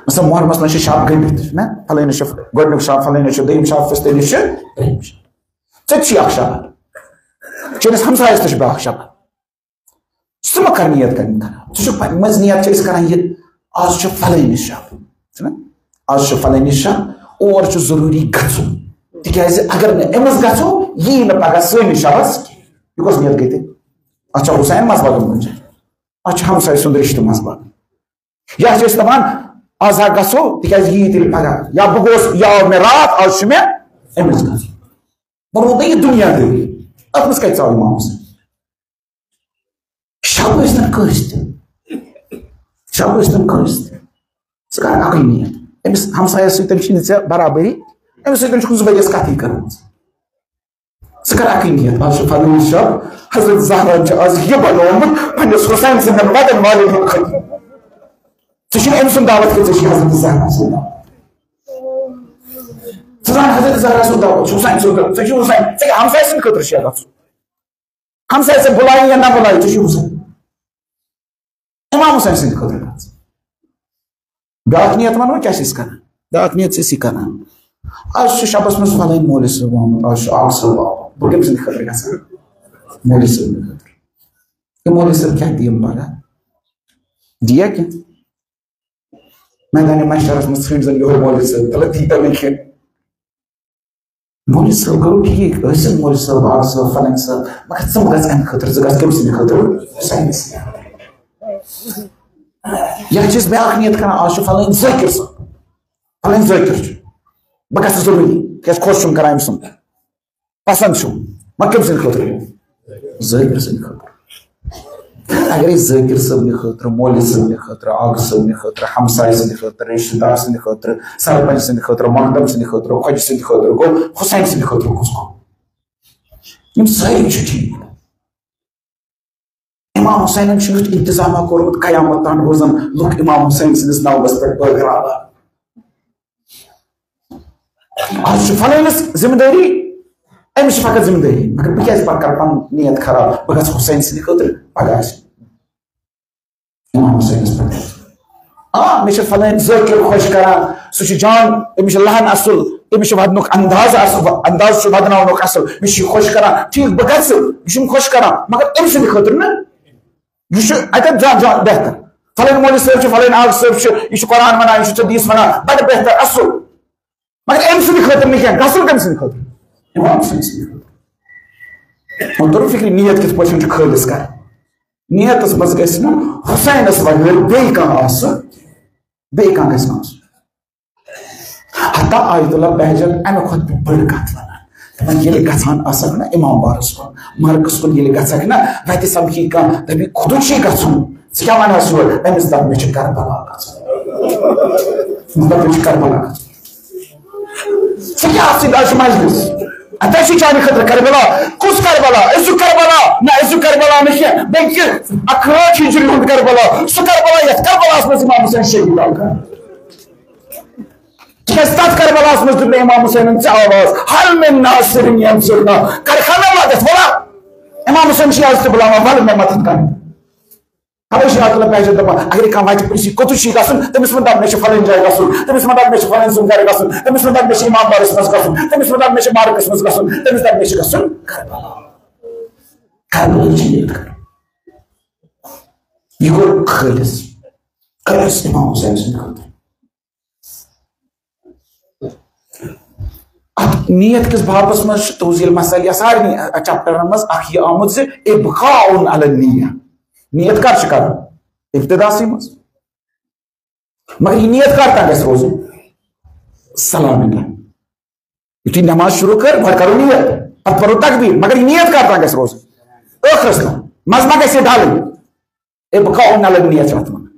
مثلاً محرمس منٛز چھِ شب گٔنڈِتھ، چھُنہ؟ فلٲنِس چھُ گۄڈٕنیُک شب، فلٲنِس چھُ دوٚیِم شب، فستٲنِس چھُ ترٛیٚیِم شب۔ ژےٚ تہِ چھُے اکھ شب۔ چٲنِس ہمسایس تہِ چھُ بیٛاکھ شب۔ ژٕ مہ کر نیت کرٕنۍ خراب۔ ژٕ چھُکھ پننہِ منٛز نیت چھِ أسۍ کران یہِ، آز چھُ فلٲنِس شب، چھُنہ؟ آز چھُ فلٲنِس شب، اور چھُ ضروٗری گژھُن۔ تِکیازِ اگر نہٕ أمِس گژھو، یی نہٕ پگاہ سٲنِس شبس کینٛہہ۔ یہِ کۄس نیت گٔے تیٚلہِ؟ اتھ چھا حسین منٛز واتُن کُنہِ جایہِ؟ اتھ چھُ ہمسایہِ سُنٛد رشتہٕ منٛز واتُن۔ یا چھِ أسۍ دپان، آز ہا گژھو، تِکیازِ یی تیٚلہِ پگاہ۔ یا بہٕ گوس، یہِ آو مےٚ راتھ، آز چھُ مےٚ أمِس گژھُن۔ بہٕ روٗدُے یہِ دُنیا دٲری۔ اتھ منٛز کتہِ ژاو امام حسین؟ شب ٲسۍ نہٕ کٲنٛسہِ تہِ۔ شب ٲسۍ نہٕ کٲنٛسہِ تہِ۔ ژٕ کر اکٕے نیت۔ أمِس ہمسایس سۭتۍ چھِ نہٕ ژےٚ برابری، أمِس سۭتۍ چھُکھ نہٕ زٕ ؤرِیَس کتھٕے کٔرمٕژ۔ ژٕ کر اکٕے نیت۔ آز چھُ فلٲنی شب، حضرت زہرا چھِ آز یہِ بنومُت پننِس حسین سٕنٛدٮ۪ن وتن والٮ۪ن ہُنٛد خطیب۔ ژےٚ چھُنہٕ أمۍ سُنٛد دعوت کینٛہہ، ژےٚ چھُے حضرت زہرا سُنٛد دعوت۔ ژٕ زان حضرت زہرا سُنٛد دعوت چھُ حسین سُنٛد دعوت، ژےٚ چھُے حسین، ژےٚ کیٛاہ ہمسایہِ سٕنٛدِ خٲطرٕ چھےٚ گژھُن؟ ہمسایہِ ژےٚ بُلایہِ یا نہ بُلایہِ، ژےٚ چھُے حسین۔ امام حسین سٕنٛدِ خٲطرٕ کر ژٕ۔ بیٛاکھ نیت ونو، کیٛاہ چھِ أسۍ کران؟ بیٛاکھ نیت چھِ أسۍ یہِ کران، آز چھُ شبس منٛز فلٲنۍ مولوی صٲب آمُت، آز چھُ آز صٲب آمُت، بہٕ کٔمۍ سٕنٛدِ خٲطرٕ گژھان؟ مولوی صٲبنہِ خٲطرٕ۔ تہٕ مولوی صٲب کیٛاہ دِیَم پگاہ؟ دِیا کینٛہہ؟ میدانِ محشرس منٛز ژھٲنٛڈۍ زن یِہوٚے مولوی صٲب، تلہٕ دی تَمہِ کھٮ۪ن۔ مولوی صٲب گوٚو ٹھیٖک، ٲسِن مولوی صٲب، آز صٲب، فلٲنۍ صٲب، مگر ژٕ مہ گژھ اَمہِ خٲطرٕ، ژٕ گژھ کٔمۍ سٕنٛدِ خٲطرٕ؟ حسین سٕنٛدِ خٲطرٕ۔ یا چھِ أسۍ بیٛاکھ نیت کران، آز چھُ فلٲنۍ ذٲکِر صٲب، فلٲنۍ ذٲکِر چھُ، بہٕ گژھٕ ضروٗری، کیٛازِ خۄش چھُم کران أمۍ سُنٛد۔ پسند چھُم، وۄنۍ کٔمۍ سٕنٛدِ خٲطرٕ؟ ذٲکِر سٕنٛدِ خٲطرٕ۔ اگر أسۍ ذٲکِر صٲبنہِ خٲطرٕ، مولوی صٲبنہِ خٲطرٕ، آغہٕ صٲبنہِ خٲطرٕ، ہمسایہِ سٕنٛدِ خٲطرٕ، رشتہٕ دار سٕنٛدِ خٲطرٕ، سرپنچ سٕنٛدِ خٲطرٕ، مقدم سٕنٛدِ خٲطرٕ، خۄجہِ سٕنٛدِ خٲطرٕ گوٚو، حسین سٕنٛدِ خٲطرٕ کُس گوٚو؟ یِم سٲری چھِ ٹھیٖک۔ امام حسینن چھُ یُتھ انتظامہ کوٚرمُت، قیامت تام روزن لُکھ امام حسین سٕنٛدِس ناوس پٮ۪ٹھ بٲگراوان۔ آز چھُ فلٲنِس ذمہٕ دٲری، أمِس چھِ فقط ذمہٕ دٲری، مگر بہٕ کیٛازِ پتہٕ کرٕ پنُن نیت خراب؟ بہٕ گژھٕ حسین سٕنٛدِ خٲطرٕ پگاہ آسہِ امام حسینس پٮ۪ٹھ۔ آ، مےٚ چھِ فلٲنۍ ذٲکِر خۄش کران، سُہ چھُ جان، أمِس چھُ لہن اصل، أمِس چھُ ودنُک انداز اصل، انداز چھُ ودناونُک اصل، مےٚ چھُ یہِ خۄش کران، ٹھیٖک، بہٕ گژھٕ، یہِ چھُم خۄش کران، مگر أمۍ سٕنٛدِ خٲطرٕ نہٕ۔ یہِ چھُ اتٮ۪تھ زیادٕ، زیادٕ بہتر۔ فلٲنۍ مولوی صٲب چھُ، فلٲنۍ آغہٕ صٲب چھُ، یہِ چھُ قرآن ونان، یہِ چھُ حدیث ونان، بڑٕ بہتر، اصل۔ مگر أمۍ سٕنٛدِ خٲطرٕ نہٕ کینٛہہ، گژھُن کٔمۍ سٕنٛدِ خٲطرٕ؟ امام حسین سٕنٛدِ خٲطرٕ۔ وۄنۍ توٚرُم فکرِ، نیت کِتھ پٲٹھۍ چھِ خٲلص کرٕنۍ؟ نیتس منٛز گژھِ نہٕ حسینس وغٲر بیٚیہِ کانٛہہ آسُن، بیٚیہِ کانٛہہ گژھِ نہٕ آسُن۔ حتی آیت اللہ بہجت امہِ کھۄتہٕ تہِ بٔڑ کتھ ونان۔ دپان، ییٚلہِ گژھان آسکھ نہ امام بارس کُن، مرگس کُن ییٚلہِ گژھکھ نہ، وتہِ سمکھی کانٛہہ، دپہِ، خۄدٕے چھُے گژھُن، ژٕ کیٛاہ ونان چھُ یورٕ؟ أمِس دپ، مےٚ چھُ کربلا گژھُن۔ مےٚ دپ، مےٚ چھُ کربلا گژھُن۔ ژٕ کیٛاہ آسہٕ، آز چھُ مجلس۔ ہتا چھُ چانہِ خٲطرٕ کربلا۔ کُس کربلا؟ أزیُک کربلا؟ نہ، أزیُک کربلا نہٕ کینٛہہ، بلکہِ اَکہٕ ہٲٹھ ہِجری ہُنٛد کربلا۔ سُہ کربلا یَتھ کربلاہَس منٛز امام حسین شہید آو کرنہٕ۔ تِکیٛازِ تَتھ کربلاہَس منٛز دیُت مےٚ امام حسینن ژےٚ آواز، "هل من ناصر ينصرنا"، کر خانہ مدد، وَلا امام حسین چھُ آز تہِ بُلاوان، وَلہٕ مےٚ مدد کر۔ ہمیشہ اللہ پہچان دپان، اگر کانٛہہ وتہِ پرٛژھِ، کوٚتُے چھُے گژھُن؟ تٔمِس مہ دپ، مےٚ چھُ فلٲنۍ جایہِ گژھُن، تٔمِس مہ دپ، مےٚ چھُ فلٲنۍ سُنٛد گرٕ گژھُن، تٔمِس مہ دپ، مےٚ چھُ امام بارس منٛز گژھُن، تٔمِس مہ دپ، مےٚ چھُ مارکس منٛز گژھُن، تٔمِس دپ، مےٚ چھُ گژھُن کربلا۔ کربلا چھُ یہِ کرُن۔ یہِ گوٚو خٲلص، خٲلص امام حسین سٕنٛدِ خٲطرٕ۔ اتھ نیت کِس بابس منٛز چھُ توضیل مسائل یا سارنٕے چیپٹرن منٛز اکھ یہِ آمُت زِ ابقاء علی النیہ۔ نیت کر چھِ کرٕنۍ؟ ابتداسٕے منٛز۔ مگر یہِ نیت کر تام گژھِ روزٕنۍ؟ سلام اللہ۔ یُتھُے نماز شروع کٔر، گۄڈٕ کرو نیت، پتہٕ پرو تکبیر، مگر یہِ نیت کر تام گژھِ روزٕنۍ؟ ٲخرس تام۔ منٛزٕ ما گژھِ یہِ ڈلٕنۍ؟ ابقاء علی النیہ چھُ اتھ ونان۔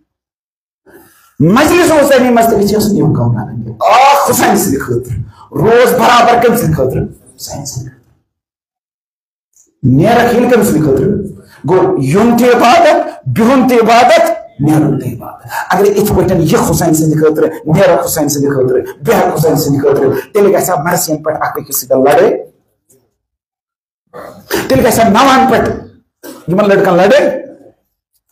مجلس حسینی منٛز تہِ گژھِ آسُن ابقاء علی النیہ۔ اکھ حسین سٕنٛدِ خٲطرٕ۔ روز برابر کٔمۍ سٕنٛدِ خٲطرٕ؟ حسین سٕنٛدِ خٲطرٕ۔ نیرکھ ییٚلہِ کٔمۍ سٕنٛدِ خٲطرٕ؟ گوٚو یُن تہِ عبادت، بِہُن تہِ عبادت، نیرُن تہِ عبادت۔ اگر یِتھ پٲٹھۍ یِکھ حسین سٕنٛدِ خٲطرٕ، نیرکھ حسین سٕنٛدِ خٲطرٕ، بیٚہکھ حسین سٕنٛدِ خٲطرٕ، تیٚلہِ گژھِ ہا مرثین پٮ۪ٹھ اکھ أکِس سۭتۍ لڑٲے، تیٚلہِ گژھِ ہا نوَن پٮ۪ٹھ یِمن لڑکن لڑٲے۔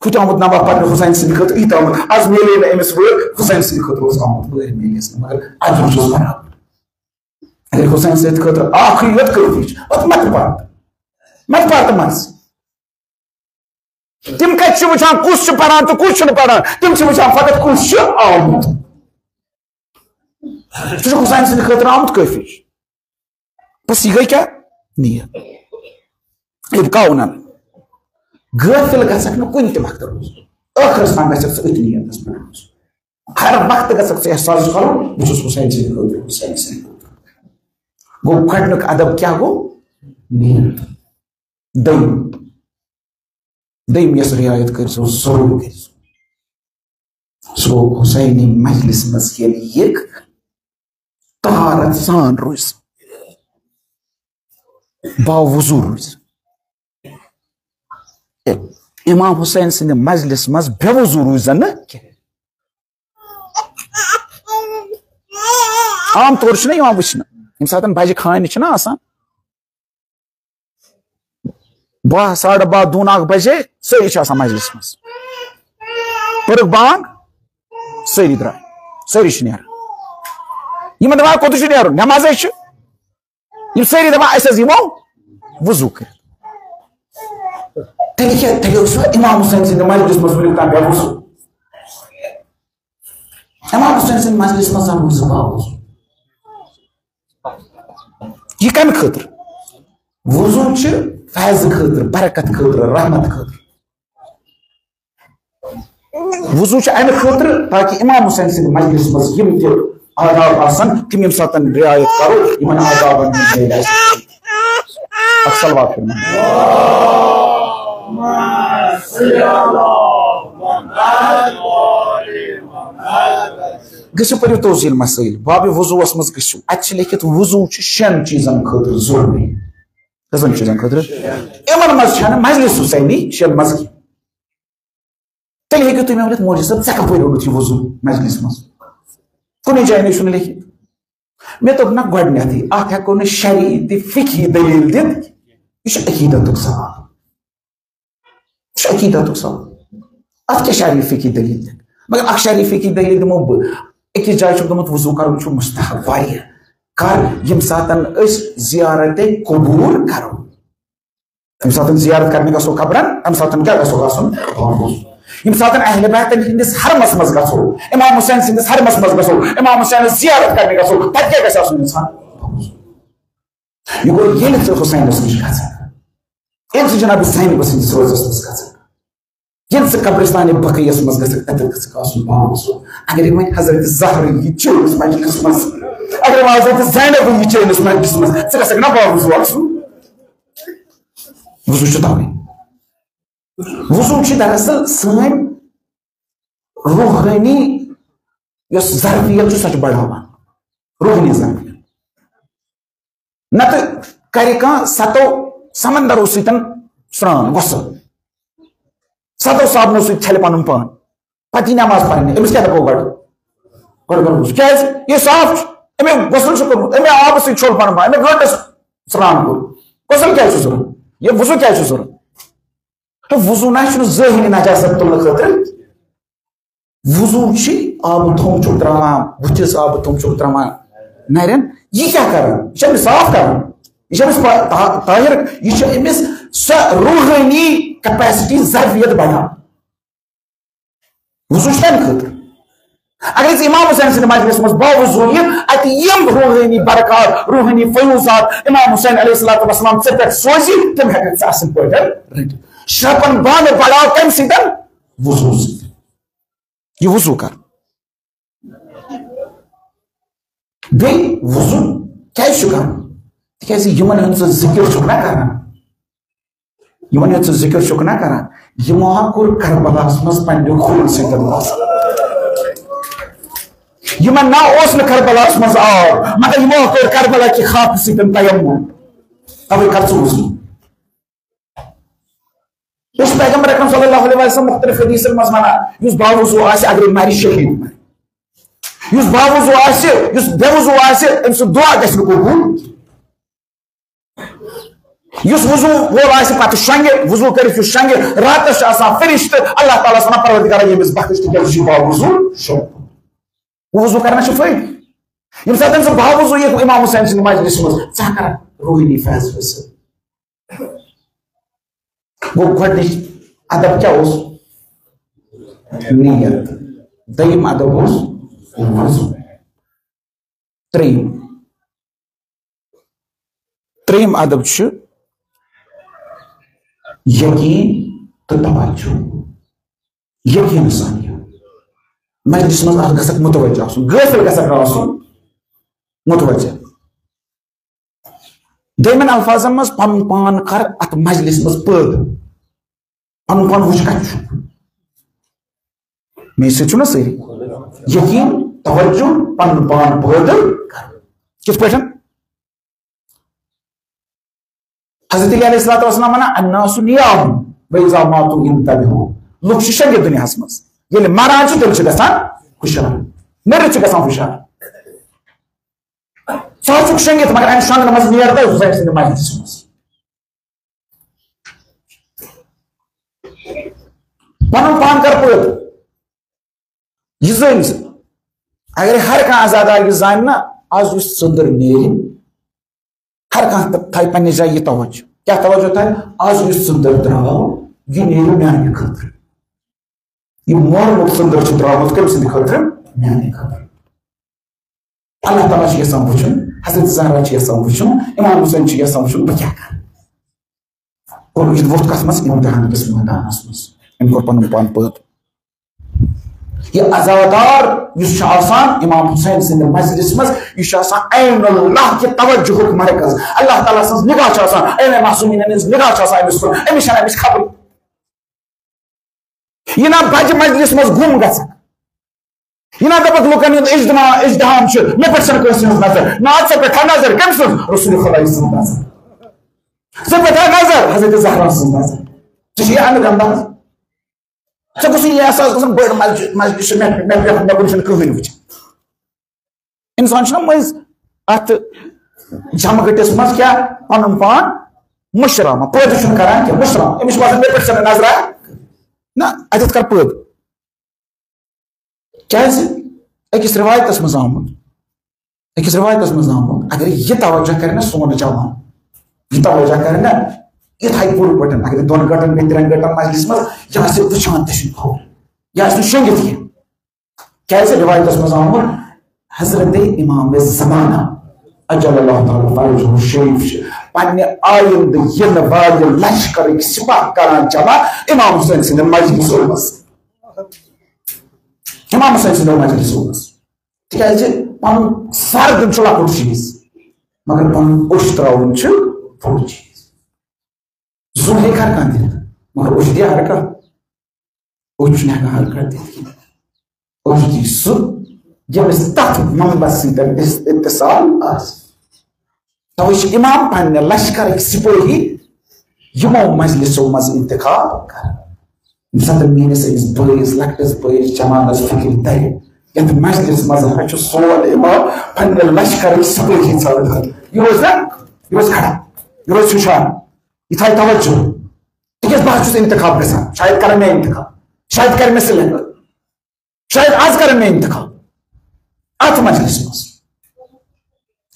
ہُہ تہِ آمُت نوَ پرنہِ حسین سٕنٛدِ خٲطرٕ، یہِ تہِ آمُت، از میلے نہٕ أمِس وٲر، حسین سٕنٛدِ خٲطرٕ اوس آمُت، وٲرۍ میلیس نہٕ، مگر اجر چھُس برابر۔ اگر حسین سٕنٛدِ خٲطرٕ اکھ یوت کٲفی چھُ، پتہٕ مت پرتہٕ، مت پرتہٕ منٛز۔ تِم کتہِ چھِ وٕچھان کُس چھُ پران تہٕ کُس چھُنہٕ پران؟ تِم چھِ وٕچھان فقط کُس چھُ آمُت۔ سُہ چھُ حسین سٕنٛدِ خٲطرٕ آمُت، کٲفی چھُ۔ بس یہِ گٔے کیٛاہ؟ نیت۔ ابقاء علی۔ غٲفِل گژھکھ نہٕ کُنہِ تہِ وقتہٕ روزُن۔ ٲخرس تام گژھکھ ژٕ أتھۍ نیتس پٮ۪ٹھ روزُن۔ ہر وقتہٕ گژھکھ ژٕ احساس کرُن، بہٕ چھُس حسین سٕنٛدِ خٲطرٕ، حسین سٕنٛدِ خٲطرٕ۔ گوٚو گۄڈٕنیُک ادب کیٛاہ گوٚو؟ نیت۔ دوٚیِم، دوٚیِم یۄس رعایت کٔرۍزیو، ضروٗر کٔرۍزیو۔ سُہ گوٚو حسینی مجلس منٛز ییٚلہِ یہِ طہارت سان روزِ، باوضوٗ روزِ۔ امام حسین سٕنٛدِ مجلس منٛز بے وضوٗ روزِ نہٕ کینٛہہ۔ عام طور چھُنہ یِوان وٕچھنہٕ، ییٚمہِ ساتہٕ بجہِ خانہِ چھِنہ آسان، باہ، ساڑٕ باہ، دوٗن اکھ بجے، سٲری چھِ آسان مجلس منٛز۔ پٔرٕکھ بانگ، سٲری درٛاے، سٲری چھِ نیران۔ یِمن دپان، کوٚت چھُ نیرُن؟ نٮ۪مازے چھِ۔ یِم سٲری دپان، أسۍ حظ یِمو وضوٗ کٔرِتھ۔ تیٚلہِ کیٛاہ، تیٚلہِ اوس امام حسین سٕنٛدِ مجلس منٛز وٕنیُک تام بے وضوٗ۔ امام حسین سٕنٛدِ مجلس منٛز آو وضوٗ باوضوٗ۔ یہِ کمہِ خٲطرٕ؟ وضوٗ چھِ فیض خٲطرٕ، برکت خٲطرٕ، رحمت خٲطرٕ۔ وضوٗ چھُ امہِ خٲطرٕ تاکہِ امام حسین سٕنٛدِ مجلس منٛز یِم تہِ آداب آسن، تِم ییٚمہِ ساتہٕ رعایت کرو، یِمن آدابن ہُنٛد میلہِ اَسہِ۔ اکھ صلوات پٔرِو۔ گٔژھِو پٔرِو توضیل مسائل، باب وضوٗوس منٛز گٔژھِو۔ اتہِ چھِ لیکھِتھ وضوٗ چھُ شٮ۪ن چیٖزن خٲطرٕ ضروٗری۔ کٔژن چیٖزن خٲطرٕ؟ یِمن منٛز چھنہٕ مجلس حسینی شٮ۪ن منٛز کینٛہہ۔ تیٚلہِ ہیٚکِو تُہۍ مےٚ ؤنِتھ، مولوی صٲب، ژےٚ کَپٲرۍ اوٚنُتھ یہِ وضوٗ مجلس منٛز؟ کُنہِ جایہِ نَے چھُنہٕ لیکھِتھ۔ مےٚ دوٚپ، نہ، گۄڈٕنیتھٕے، اَتھ ہٮ۪کو نہٕ شرعی تہِ فقہی دٔلیٖل دِتھ۔ یہِ چھُ عقیٖدتُک سوال۔ یہِ چھُ عقیٖدتُک سوال۔ اَتھ کیٛاہ شرعی فقہی دٔلیٖل دِتھ؟ مگر اَکھ شرعی فقہی دٔلیٖل دِمو بہٕ۔ أکِس جایہِ چھُکھ دوٚپمُت، وضوٗ کَرُن چھُ مستحب واریاہ۔ کر؟ ییٚمہِ ساتَن أسۍ زیارت قبور کَرو۔ ییٚمہِ ساتہٕ زیارت کرنہِ گژھو قبرن، تَمہِ ساتہٕ کیٛاہ گژھو گژھُن؟ ییٚمہِ ساتہٕ اہل بیتن ہٕنٛدِس حرمس منٛز گژھو، امام حسین سٕنٛدِس حرمس منٛز گژھو، امام حسینس زیارت کرنہِ گژھو، تَتہِ کیٛاہ گژھِ آسُن اِنسان؟ یہِ گوٚو ییٚلہِ ژٕ حسینس نِش گژھکھ، ییٚلہِ ژٕ جناب زینبس ہٕنٛدِس روزس منٛز گژھکھ، ییٚلہِ ژٕ قبرستان بقیس منٛز گژھکھ، تَتٮ۪تھ گژھکھ آسُن باوضوٗ۔ اگر یہِ وۄنۍ حضرت زہرا یہِ چٲنِس مجلسس منٛز، اگر وۄنۍ حضرت زینب یہِ چٲنِس مجلسس منٛز، ژٕ گژھکھ نا باوضوٗ آسُن؟ وضوٗ چھُ تَوَے۔ وضوٗ چھِ دراصل سٲنۍ روحٲنی یۄس ظرفیت چھِ، سۄ چھِ بڑاوان۔ روحٲنی ظرفیت۔ نتہٕ کرِ کانٛہہ ستو سمندرو سۭتۍ سرٛان، غسل، ستو صابنو سۭتۍ چھلہِ پنُن پان، پتہٕ یی نماز پرنہِ، أمِس کیٛاہ دپو گۄڈٕ؟ گۄڈٕ گۄڈٕ وضو۔ کیٛازِ؟ یہِ صاف چھُ، أمۍ غسل چھُ کوٚرمُت، أمۍ آبہٕ سۭتۍ چھوٚل پنُن پان، أمۍ گٲنٛٹس سرٛان کوٚر، غسل کیٛازِ چھُ ضروٗرت؟ یہِ وضو کیٛازِ چھُ ضروٗرت؟ تہٕ وضو نہ چھُنہٕ ذٲہری نجاست تُلنہٕ خٲطرٕ۔ وضو چھِ آبہٕ تھوٚم چھُکھ تراوان، بُتھِس آبہٕ تھوٚم چھُکھ تراوان، نرٮ۪ن۔ یہِ کیٛاہ کران؟ یہِ چھا أمِس صاف کران؟ یہِ چھا أمِس پا-، طا-، طاہر؟ یہِ چھِ أمِس سۄ روحٲنی capacity، ظرفیت بڑان۔ وضو چھُ تَمہِ خٲطرٕ۔ اگر أسۍ امام حسین سٕنٛدِ مجلسہِ منٛز باوضو یہِ، اَتہِ یِم روحٲنی برکات، روحٲنی فیوضات امام حسین علیہ الصلوۃ والسلام ژےٚ پٮ۪ٹھ سوزِ، تِم ہٮ۪کَکھ ژٕ اَصٕل پٲٹھۍ رٔٹِتھ۔ شرپن بانہٕ بڑاو کَمہِ سۭتۍ؟ وضو سۭتۍ۔ یہِ وضو کر۔ بیٚیہِ وضو کیٛازِ چھُ کرُن؟ تِکیٛازِ یِمن ہُنٛد ژٕ ذِکِر چھُکھ نا کران، یِمن ہُنٛد ژٕ ذِکِر چھُکھ نا کران، یِمو ہا کوٚر کربلاہس منٛز پننہِ خوٗنہٕ سۭتۍ غسل۔ یِمن نہ اوس نہٕ کربلاہس منٛز آب، مگر یِمو ہا کوٚر کربلا کہِ خاکہٕ سۭتۍ تیمم۔ توے کر ژٕ وضو۔ یُس پیغمبر اکرم صلی اللہ علیہ وسلم مختلف حدیثن منٛز ونان، یُس باوضو آسہِ، اگرے مرِ، شہید مرِ۔ یُس باوضو آسہِ، یُس بے وضو آسہِ، أمۍ سُنٛد دعا گژھِ نہٕ قبول۔ یُس وضو وول آسہِ، پتہٕ شۄنگہِ، وضو کٔرِتھ یُس شۄنگہِ، راتس چھُ آسان فرشتہٕ، اللہ تعالیٰ ہس ونان، پروردگارا، ییٚمِس بخش، تِکیٛازِ یہِ چھُ باوضو شۄنگمُت۔ وضو کرنس چھُ فٲیدٕ۔ ییٚمہِ ساتہٕ سُہ باوضو ییٚتہِ امام حسین سٕنٛدِ مجلسہِ منٛز، ژٕ ہا کرکھ روحٲنی فیض حٲصِل۔ گوٚو گۄڈٕنِچ ادب کیٛاہ اوس؟ نیت۔ دوٚیِم ادب اوس وضو۔ ترٛیٚیِم، ترٛیٚیِم ادب چھُ یقین تہٕ توجہ۔ یقین سان یہِ مجلس منٛز اکھ گژھکھ متوجہ آسُن، غٲفل گژھکھ نہٕ آسُن، متوجہ۔ دوٚیمٮ۪ن الفاظن منٛز پنُن پان کر اتھ مجلس منٛز پٲدٕ، پنُن پان وٕچھ کتہِ چھُ۔ مےٚ سۭتۍ چھِو نا سٲری؟ یقین، توجہ، پنُن پان پٲدٕ کرُن۔ کِتھ پٲٹھۍ؟ حضرت علی علیہ الصلوۃ والسلام ونان، "الناس نیام و اذا ماتوا انتبہوا"۔ لُکھ چھِ شۄنگِتھ دُنیاہس منٛز، ییٚلہِ مران چھِ، تیٚلہِ چھِ گژھان ہُشار، مٔرِتھ چھِ گژھان ہُشار۔ ژٕ حظ چھُکھ شۄنگِتھ، مگر امہِ شۄنگنہٕ منٛز نیر تہٕ حسین سٕنٛدِ مجلسہِ منٛز۔ پنُن پان کر پٲدٕ۔ یہِ زٲنۍ زِ اگر ہر کانٛہہ عزادار یہِ زانہِ نا، از یُس ژٔنٛدٕر نیرِ، ہر کانٛہہ تھایہِ پننہِ جایہِ یہِ توجہ۔ کیٛاہ توجہ تھایہِ؟ از یُس ژٔنٛدٕر درٛاو، یہِ نیرِ میانہِ خٲطرٕ۔ یہِ مورنُک ژٔنٛدٕر چھُ درٛامُت کٔمۍ سٕنٛدِ خٲطرٕ؟ میانہِ خٲطرٕ۔ اللہ تعالیٰ چھُ یژھان وٕچھُن، حضرت زہرا چھِ یژھان وٕچھُن، امام حسین چھُ یژھان وٕچھُن، بہٕ کیٛاہ کرٕ؟ اور یہِ ووٚتھ کتھ منٛز؟ امتحان کِس مٲدانس منٛز۔ أمۍ کوٚر پنُن پان پٲدٕ۔ یہِ عزادار یُس چھُ آسان امام حسین سٕنٛدِ مجلس منٛز، یہِ چھُ آسان عین اللہ کہِ توجہُک مرکز، اللہ تعالیٰ سٕنٛز نگاہ چھِ آسان، عین معصومیٖنن ہٕنٛز نگاہ چھِ آسان أمِس کُن، أمِس چھَنہٕ اَمِچ خبرٕے۔ یہِ نہ بجہِ مجلس منٛز گُم گژھکھ، یہِ نہ دپکھ لُکن ہُنٛد اجتماع، اجتحام چھُ، مےٚ پٮ۪ٹھ چھَنہٕ کٲنٛسہِ ہٕنٛز نظر۔ نہ، ژےٚ پٮ۪ٹھ چھا نظر؟ کٔمۍ سٕنٛز؟ رسول خدا سٕنٛز نظر۔ ژےٚ پٮ۪ٹھ چھا نظر؟ حضرت زہرا سٕنٛز نظر۔ ژےٚ چھُ یہِ امیُک انداز؟ ژےٚ گوٚژھ یہِ احساس گژھُن، بٔڑ مسجد، مسجد چھِ مےٚ، مےٚ، مےٚ، مےٚ کُن چھُنہٕ کٕہٕنۍ وٕچھان۔ انسان چھُنہ مٔنٛزۍ اتھ جمگٹس منٛز کیٛاہ پنُن پان مٔشراوان، پٲدٕ چھُنہٕ کران کینٛہہ، مٔشراوان۔ أمِس چھُ باسان، مےٚ پٮ۪ٹھ چھَنہٕ نظرا۔ نہ، اتٮ۪تھ کر پٲدٕ۔ کیٛازِ؟ أکِس رِوایتَس منٛز آمُت، أکِس رِوایتَس منٛز آمُت، اگر یہِ توجہ کَرِ نہ سون جوان، یہِ توجہ کَرِ نہ یِتھَے پوٗرٕ پٲٹھۍ، اگر دۄن گٲنٛٹَن بیٚیہِ ترٛٮ۪ن گٲنٛٹَن مجلِس منٛز یہِ آسہِ وٕچھان تہِ چھُنہٕ کھوٚر، یہِ آسہِ نہٕ شۄنٛگِتھ کینٛہہ۔ کیٛازِ؟ رِوایتَس منٛز آمُت، حضرت امام زمانہ عجل اللہ تعالیٰ فرجہ شریف چھِ پننہِ آیندٕ یِنہٕ والہِ لشکرٕکۍ سپاہ کران جمع امام حسین سٕنٛدٮ۪ن مجلسن منٛز۔ امام حسین سٕنٛدٮ۪ن مجلسن منٛز۔ تِکیٛازِ پنُن سر دیُن چھُ لۄکُٹ چیٖز، مگر پنُن اوٚش ترٛاوُن چھُ بوٚڑ چیٖز۔ زُو ہیٚکہِ ہر کانٛہہ دِتھ، مگر اوٚش دِیا ہر کانٛہہ؟ اوٚش چھُنہٕ ہٮ۪کان ہر کانٛہہ دِتھ کینٛہہ۔ اوٚش دی سُہ، ییٚمِس تتھ منبعس سۭتۍ اِس-، اتصال آسہِ۔ توے چھِ امام پننہِ لشکرٕکۍ سپٲہی یِمو مجلسو منٛز انتخاب کران۔ ییٚمہِ ساتہٕ میٲنِس أمِس بٲیِس، لۄکٹِس بٲیِس جوانس فکر ترِ، یتھ مجلس منٛز ہا چھُ سون امام پننہِ لشکرٕکۍ سپٲہی ژھانڈان، یہِ روزِ نا، یہِ روزِ کھڑا، یہِ روزِ ہُشار، یہِ تھایہِ توجہ۔ تِکیازِ بہٕ ہا چھُس انتخاب گژھان، شاید کرن مےٚ انتخاب، شاید کرِ مےٚ سلیکٹ، شاید آز کرن مےٚ انتخاب اتھ مجلس منٛز۔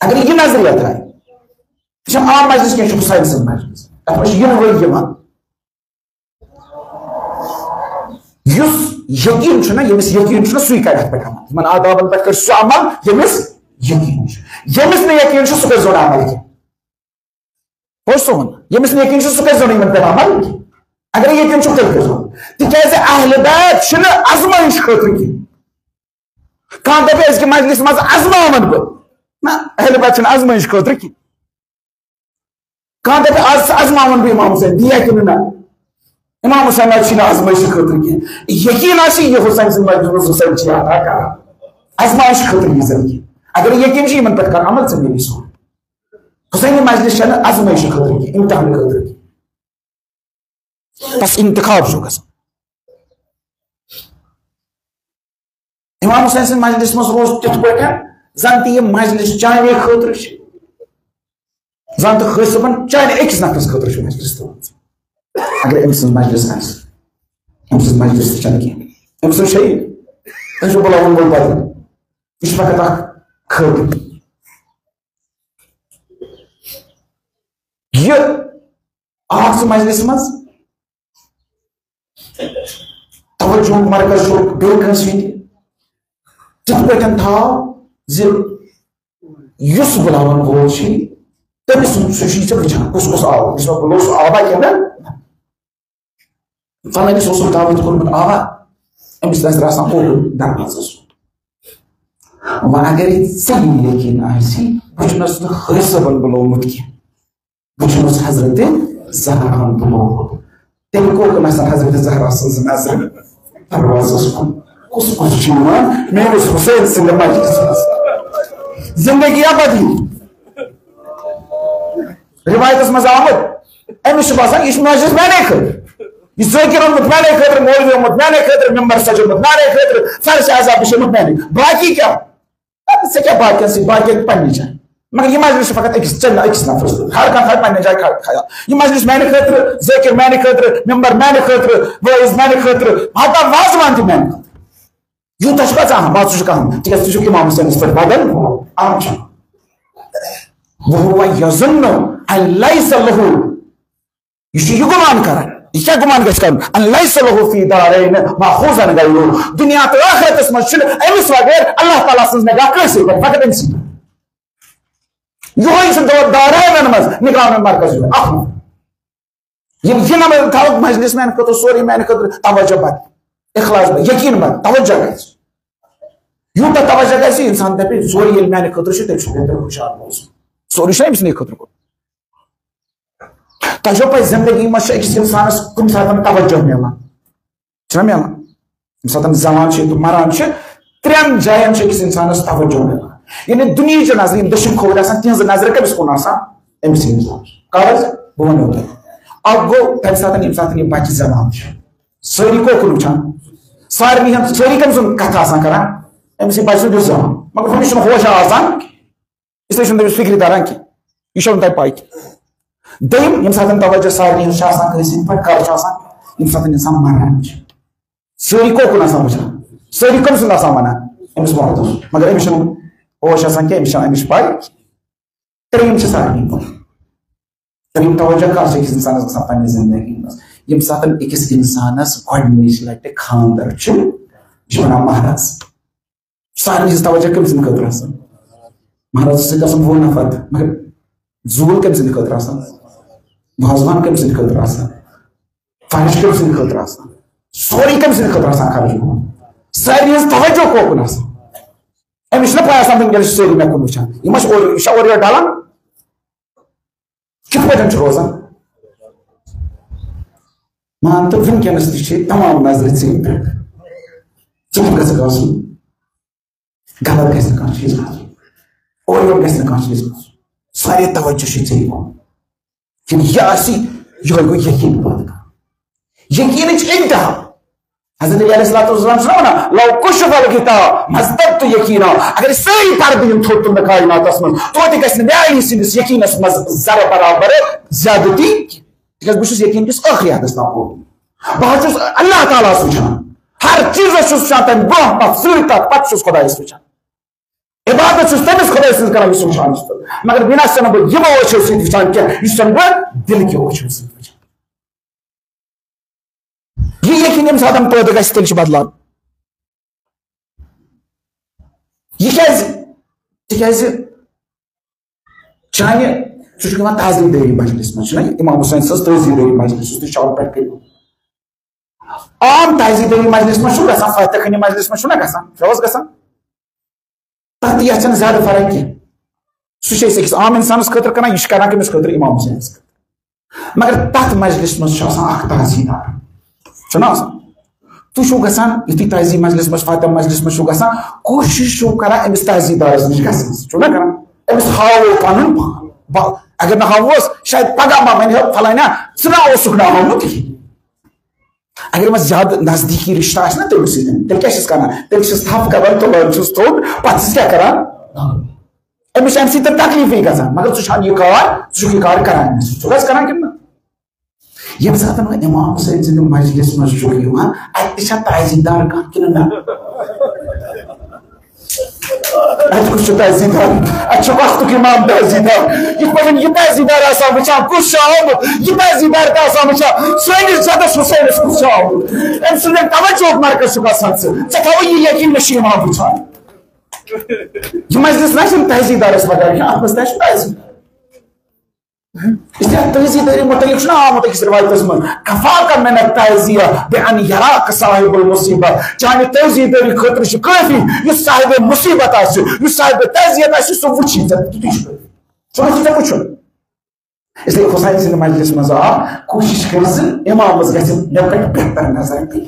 اگر یہِ نظریہ تھایہِ، یہِ چھےٚ عام مجلس کینٛہہ، چھُ حسین سٕنٛز مجلس، اتھ منٛز چھِ یِنہٕ وٲلۍ یِوان۔ یُس یقین چھُنہ، ییٚمِس یقین چھُنہ، سُے کرِ اتھ پٮ۪ٹھ عمل۔ یِمن آدابن پٮ۪ٹھ کرِ سُہ عمل، ییٚمِس یقین چھُ۔ ییٚمِس نہٕ یقین چھُ، سُہ کٔرۍ زیو نہٕ عمل کینٛہہ۔ پوٚز سُہ ووٚن، ییٚمِس نہٕ یقین چھُ، سُہ کٔرۍ زیو نہٕ یِمن پٮ۪ٹھ عمل کینٛہہ۔ اگر یقین چھُ، تیٚلہِ کٔرۍ زیو۔ تِکیازِ اہل بیت چھِنہٕ آزمٲیِش خٲطرٕ کینٛہہ۔ کانٛہہ دَپہِ، أزکہِ مجلس منٛز آزماون بہٕ۔ نہ، اہل بیت چھِنہٕ آزمٲیِش خٲطرٕ کینٛہہ۔ کانٛہہ دَپہِ، آز آزماوَن بہٕ امام حسین، دِیا کِنہٕ نہ؟ امام حسین حظ چھِنہٕ آزمٲیشہِ خٲطرٕ کینٛہہ۔ یقین آسہِ، یہِ حسین سٕنٛدِ مجلسہِ منٛز حسین چھِ عطا کران۔ آزمٲیشہِ خٲطرٕ یہِ زندگی۔ اگر یقین چھُ، یِمن پٮ۪ٹھ کر عمل، ژٕ میٲنۍ سون۔ حسینی مجلس چھَنہٕ آزمٲیشہِ خٲطرٕ کینٛہہ، امتحان خٲطرٕ کینٛہہ۔ بس انتخاب چھُ گژھان۔ امام حسین سٕنٛدِ مجلس منٛز روز تِتھ پٲٹھۍ، زن تہِ یہِ مجلس چانے خٲطرٕ چھِ، زن تہِ خٲص صٲبن چانہِ أکِس نفرس خٲطرٕ چھُ مجلس تھٲومٕژ۔ اگر أمۍ سٕنٛز مجلس آسہِ، أمۍ سٕنٛز مجلس تہِ چھنہٕ کینٛہہ، أمۍ سٕنٛز شہید، أمۍ سُنٛد بُلاوُن وول بدل، یہِ چھُ فقط اکھ خٲطر۔ یہِ آو سُہ مجلس منٛز، توجہ مرکز چھُ بیٚیہِ کٲنٛسہِ ہُنٛد۔ تِتھ پٲٹھۍ تھاو زِ یُس بُلاوَن وول چھُ، تٔمِس سُنٛد سُہ چھُے ژےٚ وٕچھان، کُس کُس آو، یُس مےٚ بُلو سُہ آوا کِنہٕ نہ؟ فلٲنِس اوسُکھ دعوت کوٚرمُت، آوا؟ أمِس نظرِ آسان اوکُن دروازَس کُن۔ وۄنۍ اگر یہِ ژےٚ یہِ یقین آسہِ، بہٕ چھُنَس نہٕ حٲج صٲبَن بُلومُت کینٛہہ۔ بہٕ چھُس حضرت زہراہن بُلومُت۔ تٔمۍ کوٚر نہٕ آسان حضرت زہرا سٕنٛز نظرِ دروازس کُن۔ کُس کُس چھُ یِوان میٲنِس حسین سٕنٛدِ مجلسہِ منٛز؟ زندگی ابدی۔ روایتس منٛز آمُت، أمِس چھُ باسان، یہِ چھُ مجلس میانے خٲطرٕ۔ یہِ ذٲکِر اوٚنمُت میانے خٲطرٕ، مولوی اوٚنمُت میانے خٲطرٕ، ممبر سجومُت میانے خٲطرٕ، فرش عذاب وٕچھمُت میانے۔ باقی کیٛاہ؟ ژےٚ کیٛاہ باقین سۭتۍ؟ باقین پننہِ جایہِ۔ مگر یہِ مجلس چھُ فقط أکِس، ژےٚ نہٕ أکِس نفرس سۭتۍ۔ ہر کانٛہہ تھاوِ پننہِ جایہِ خ-، خیال۔ یہِ مجلس میانہِ خٲطرٕ، ذٲکِر میانہِ خٲطرٕ، ممبر میانہِ خٲطرٕ، وٲعظ میانہِ خٲطرٕ، حتی وازوان تہِ میانہِ خٲطرٕ۔ یوٗتاہ چھُکھا ژٕ اہم؟ بس ژٕ چھُکھ اہم، تِکیٛازِ ژٕ چھُکھ امام حسینس پٮ۪ٹھ بدل اہم چھُ۔ وہو یظن ان لیس لہ، یہِ چھُ یہِ گُمان کران۔ یہِ کیٛاہ گُمان گژھِ کرُن؟ ان لیس لہ فی دارین ماخوذن غیرہ۔ دُنیا تہٕ ٲخرتس منٛز چھُنہٕ أمِس وغٲر اللہ تعالیٰ سٕنٛز نگاہ کٲنٛسے پٮ۪ٹھ، فقط أمۍ سٕے پٮ۪ٹھ۔ یِہوٚے چھُ دو-، دارینن منٛز نگاہ مرکز یِوان۔ اکھ منٹ۔ یِم یہِ نمبر تھاوُکھ مجلس میانہِ خٲطرٕ، سورُے میانہِ خٲطرٕ، توجہ بد، اخلاص بد، یقین بد، توجہ گژھِ۔ یوٗتاہ توجہ گژھِ، انسان دپہِ، سورُے ییٚلہِ میانہِ خٲطرٕ چھُ، تیٚلہِ چھُ بہتر ہُشار روزُن۔ سورُے چھُنہ أمۍ سٕنٛدے خٲطرٕ کوٚرمُت۔ تۄہہِ چھو پَے، زندگی منٛز چھُ أکِس اِنسانَس کُنہِ ساتہٕ توجہ میلان۔ چھُنہ میلان؟ ییٚمہِ ساتہٕ زٮ۪وان چھِ تہٕ مَران چھِ، ترٛٮ۪ن جاین چھُ أکِس اِنسانَس توجہ میلان۔ یعنی دُنیہٕچہِ نظرِ، یِم دٔچھِنۍ کھووٕرۍ آسان، تِہنٛزٕ نظرِ کٔمِس کُن آسان؟ أمِس اِنسانَس۔ کَر حظ؟ بہٕ وَنو تۄہہِ۔ اَکھ گوٚو تَمہِ ساتہٕ، ییٚمہِ ساتہٕ یہِ بَچہٕ زٮ۪وان چھُ، سٲری کوکُن وٕچھان، سارنٕے ہٕنٛز، سٲری کٔمۍ سُنٛد کَتھٕ آسان کَران؟ أمِس یہِ بَچہٕ سُنٛد یُس زٮ۪وان، مگر ہُمِس چھُنہٕ ہوشا آسان۔ اس لیے چھُنہٕ تٔمِس فِکرِ تران کینٛہہ، یہِ چھو نہٕ تۄہہِ پَے کینٛہہ۔ دوٚیِم، ییٚمہِ ساتہٕ توجہ سارنٕے ہٕنٛز چھِ آسان کٲنٛسہِ ہٕنٛدِ پٮ۪ٹھ، کَر چھُ آسان؟ ییٚمہِ ساتہٕ اِنسان مَران چھُ۔ سٲری کوکُن آسان وٕچھان، سٲری کٔمۍ سُنٛد آسان وَنان؟ أمِس محبتَس۔ مگر أمِس چھُنہٕ ہوش آسان کینٛہہ، أمِس چھَنہٕ اَمِچ پَے۔ ترٛیٚیِم چھِ سارنٕے کُن۔ ترٛیٚیِم توجہ کَر چھِ أکِس اِنسانَس گژھان پنٛنہِ زِندگی منٛز؟ ییٚمہِ ساتہٕ أکِس اِنسانَس گۄڈٕنِچ لَٹہِ خانٛدر چھُ، یہِ چھُ وَنان مہراز۔ سارنٕے ہٕنٛز توجہ کٔمۍ سٕنٛدِ خٲطرٕ آسان؟ مہرازس سۭتۍ آسان وُہ نفر، مگر زوٗل کٔمۍ سٕنٛدِ خٲطرٕ آسان؟ وازوان کٔمۍ سٕنٛدِ خٲطرٕ آسان؟ فرش کٔمۍ سٕنٛدِ خٲطرٕ آسان؟ سورُے کٔمۍ سٕنٛدِ خٲطرٕ آسان خرچ گوٚمُت؟ سارنٕے ہٕنٛز توجہ کوکُن آسان؟ أمِس چھُنہ پَے آسان، وٕنکیٚنَس چھِ سٲری مےٚ کُن وٕچھان، یِم ما چھِ اورٕ، یہِ چھا اورٕ یورٕ ڈلان؟ کِتھ پٲٹھۍ چھُ روزان؟ مان تہٕ وٕنکیٚنَس تہِ چھِ تمام نظرِ ژےٚ پٮ۪ٹھ۔ ژٕ کِتھ گژھکھ آسُن؟ غلط گژھِ نہٕ کانٛہہ چیٖز گژھُن، اورٕ یورٕ گژھِ نہٕ کانٛہہ چیٖز گژھُن۔ سارے توجہ چھُ ژےٚ یِوان۔ ییٚلہِ یہِ آسہِ، یِہوٚے گوٚو یقیٖن پٲدٕ کرُن۔ یقیٖنٕچ انتہا۔ حضرت نبی علیہ الصلوۃ والسلام چھُ نہ وَنان، "لو کشف الغطاء مزددت یقینا"، اگر أسۍ سٲری پردٕ یِم تھوٚد تُلنہٕ کائناتس منٛز، توتہِ گژھِ نہٕ میٛانہِ سٕنٛدِس یقیٖنس منٛز ذرٕ برابر زیادتی کینٛہہ۔ تِکیٛازِ بہٕ چھُس یقیٖن کِس ٲخری حدس تام ووتمُت۔ بہٕ حظ چھُس اللہ تعالیٰ ہس وٕچھان، ہر چیٖزس چھُس وٕچھان، تَمہِ برونٛہہ پتہٕ، سۭتۍ پتہٕ، پتہٕ چھُس خۄدایس وٕچھان۔ عبادت چھُس تٔمِس خۄداے سٕنٛز کران، یُس وٕچھان چھُس تہٕ۔ مگر وٕنہِ ہسا نہٕ بہٕ یِمو أچھو سۭتۍ وٕچھان کینٛہہ، یُس زن بہٕ دِلہٕ کیو أچھو سۭتۍ وٕچھان۔ یہِ یقیٖن ییٚمہِ ساتہٕ پٲدٕ گژھِ، تیٚلہِ چھُ بدلاو۔ یہِ کیٛازِ؟ تِکیٛازِ چانہِ، ژٕ چھُکھ یِوان تعزیٖدٲری مجلس منٛز، چھُنہ امام حسین سٕنٛز تعزیٖدٲری مجلس، یُس تُہۍ شام پٮ۪ٹھ کٔرِو۔ عام تعزیٖدٲری مجلس منٛز چھُ گژھان، فاتح خٲنی مجلس منٛز چھُنہ گژھان، چھُ حظ گژھان؟ تَتھ تہِ یَتھ چھَنہٕ زیادٕ فرق کینٛہہ۔ سُہ چھُ أسۍ أکِس عام اِنسانَس خٲطرٕ کران، یہِ چھُ کران کٔمِس خٲطرٕ؟ امام حسینَس خٲطرٕ۔ مگر تَتھ مجلس منٛز چھُ آسان اکھ تعزیٖدار، چھُنہ آسان؟ تُہۍ چھِو گژھان، یُتھُے تعزیٖم مجلس منٛز، فاتح مجلس منٛز چھِو گژھان، کوٗشِش چھِو کران أمِس تعزیٖدارَس نِش گژھنَس، چھِو نہ کران؟ أمِس ہاوو پَنُن پان۔ با-، اگر نہٕ ہاووس، شاید پگاہ ما وَنہِ ہے، "فلٲنۍ، ژٕ نہ اوسُکھ نہٕ آمُت کِہیٖنۍ۔" اگر وۄنۍ زیادٕ نزدیٖکی رِشتہٕ آسہِ نہ تٔمِس سۭتۍ، تیٚلہِ کیٛاہ چھِس کران؟ تیٚلہِ چھِس تھپھ کران، تُلان چھِس تھوٚد، پتہٕ چھِس کیٛاہ کران؟ أمِس چھِ اَمہِ سۭتۍ تیٚلہِ تکلیٖفٕے گژھان، مگر ژٕ چھُکھ یہِ کار، ژٕ چھُکھ یہِ کار کران أمِس سۭتۍ۔ ژٕ چھُکھ حظ کران کِنہٕ نہ؟ ییٚمہِ ساتہٕ وۄنۍ امام حسین سٕنٛدِ مجلس منٛز چھُکھ یِوان، اَتہِ تہِ چھا تعزیٖدار کانٛہہ کِنہٕ نہ؟ اَتہِ کُس چھُ تعزیٖدار؟ اَتہِ چھُ وقتُک اِمام تعزیٖدار۔ یِتھ پٲٹھۍ یہِ تعزیٖدار آسان وٕچھان، کُس چھُ آمُت، یہِ تعزیٖدار تہِ آسان وٕچھان۔ سٲنِس جدس حسینس کُس چھُ آمُت؟ أمۍ سُنٛد توجہُک مرکز چھُکھ آسان ژٕ۔ ژےٚ تھاوو یہِ یقیٖن، مےٚ چھُ اِمام وٕچھان۔ یہِ مجلس نہ چھُنہٕ تعزیٖدارس وغٲر کینٛہہ، اَتھ منٛز تہِ چھُ تعزیٖدار۔ اس لیے تعزیٖدٲری متعلق چھُنہ آمُت أکِس رِوایتس منٛز، "کفاک من التعزیہ بأن یراک صاحب المصیبہ"، چانہِ تعزیٖدٲری خٲطرٕ چھُ کٲفی یُس صاحب مصیبت آسہِ، یُس صاحب تعزیت آسہِ، سُہ وٕچھی ژےٚ، تیُتُے چھُ کٲفی۔ سُہ گژھِ ژےٚ وٕچھُن۔ اس لیے حسین سٕنٛدِ مجلس منٛز آ کوٗشِش کٔرۍ زِ امامس گژھِ مےٚ پٮ۪ٹھ بہتر نظر پیٚنۍ۔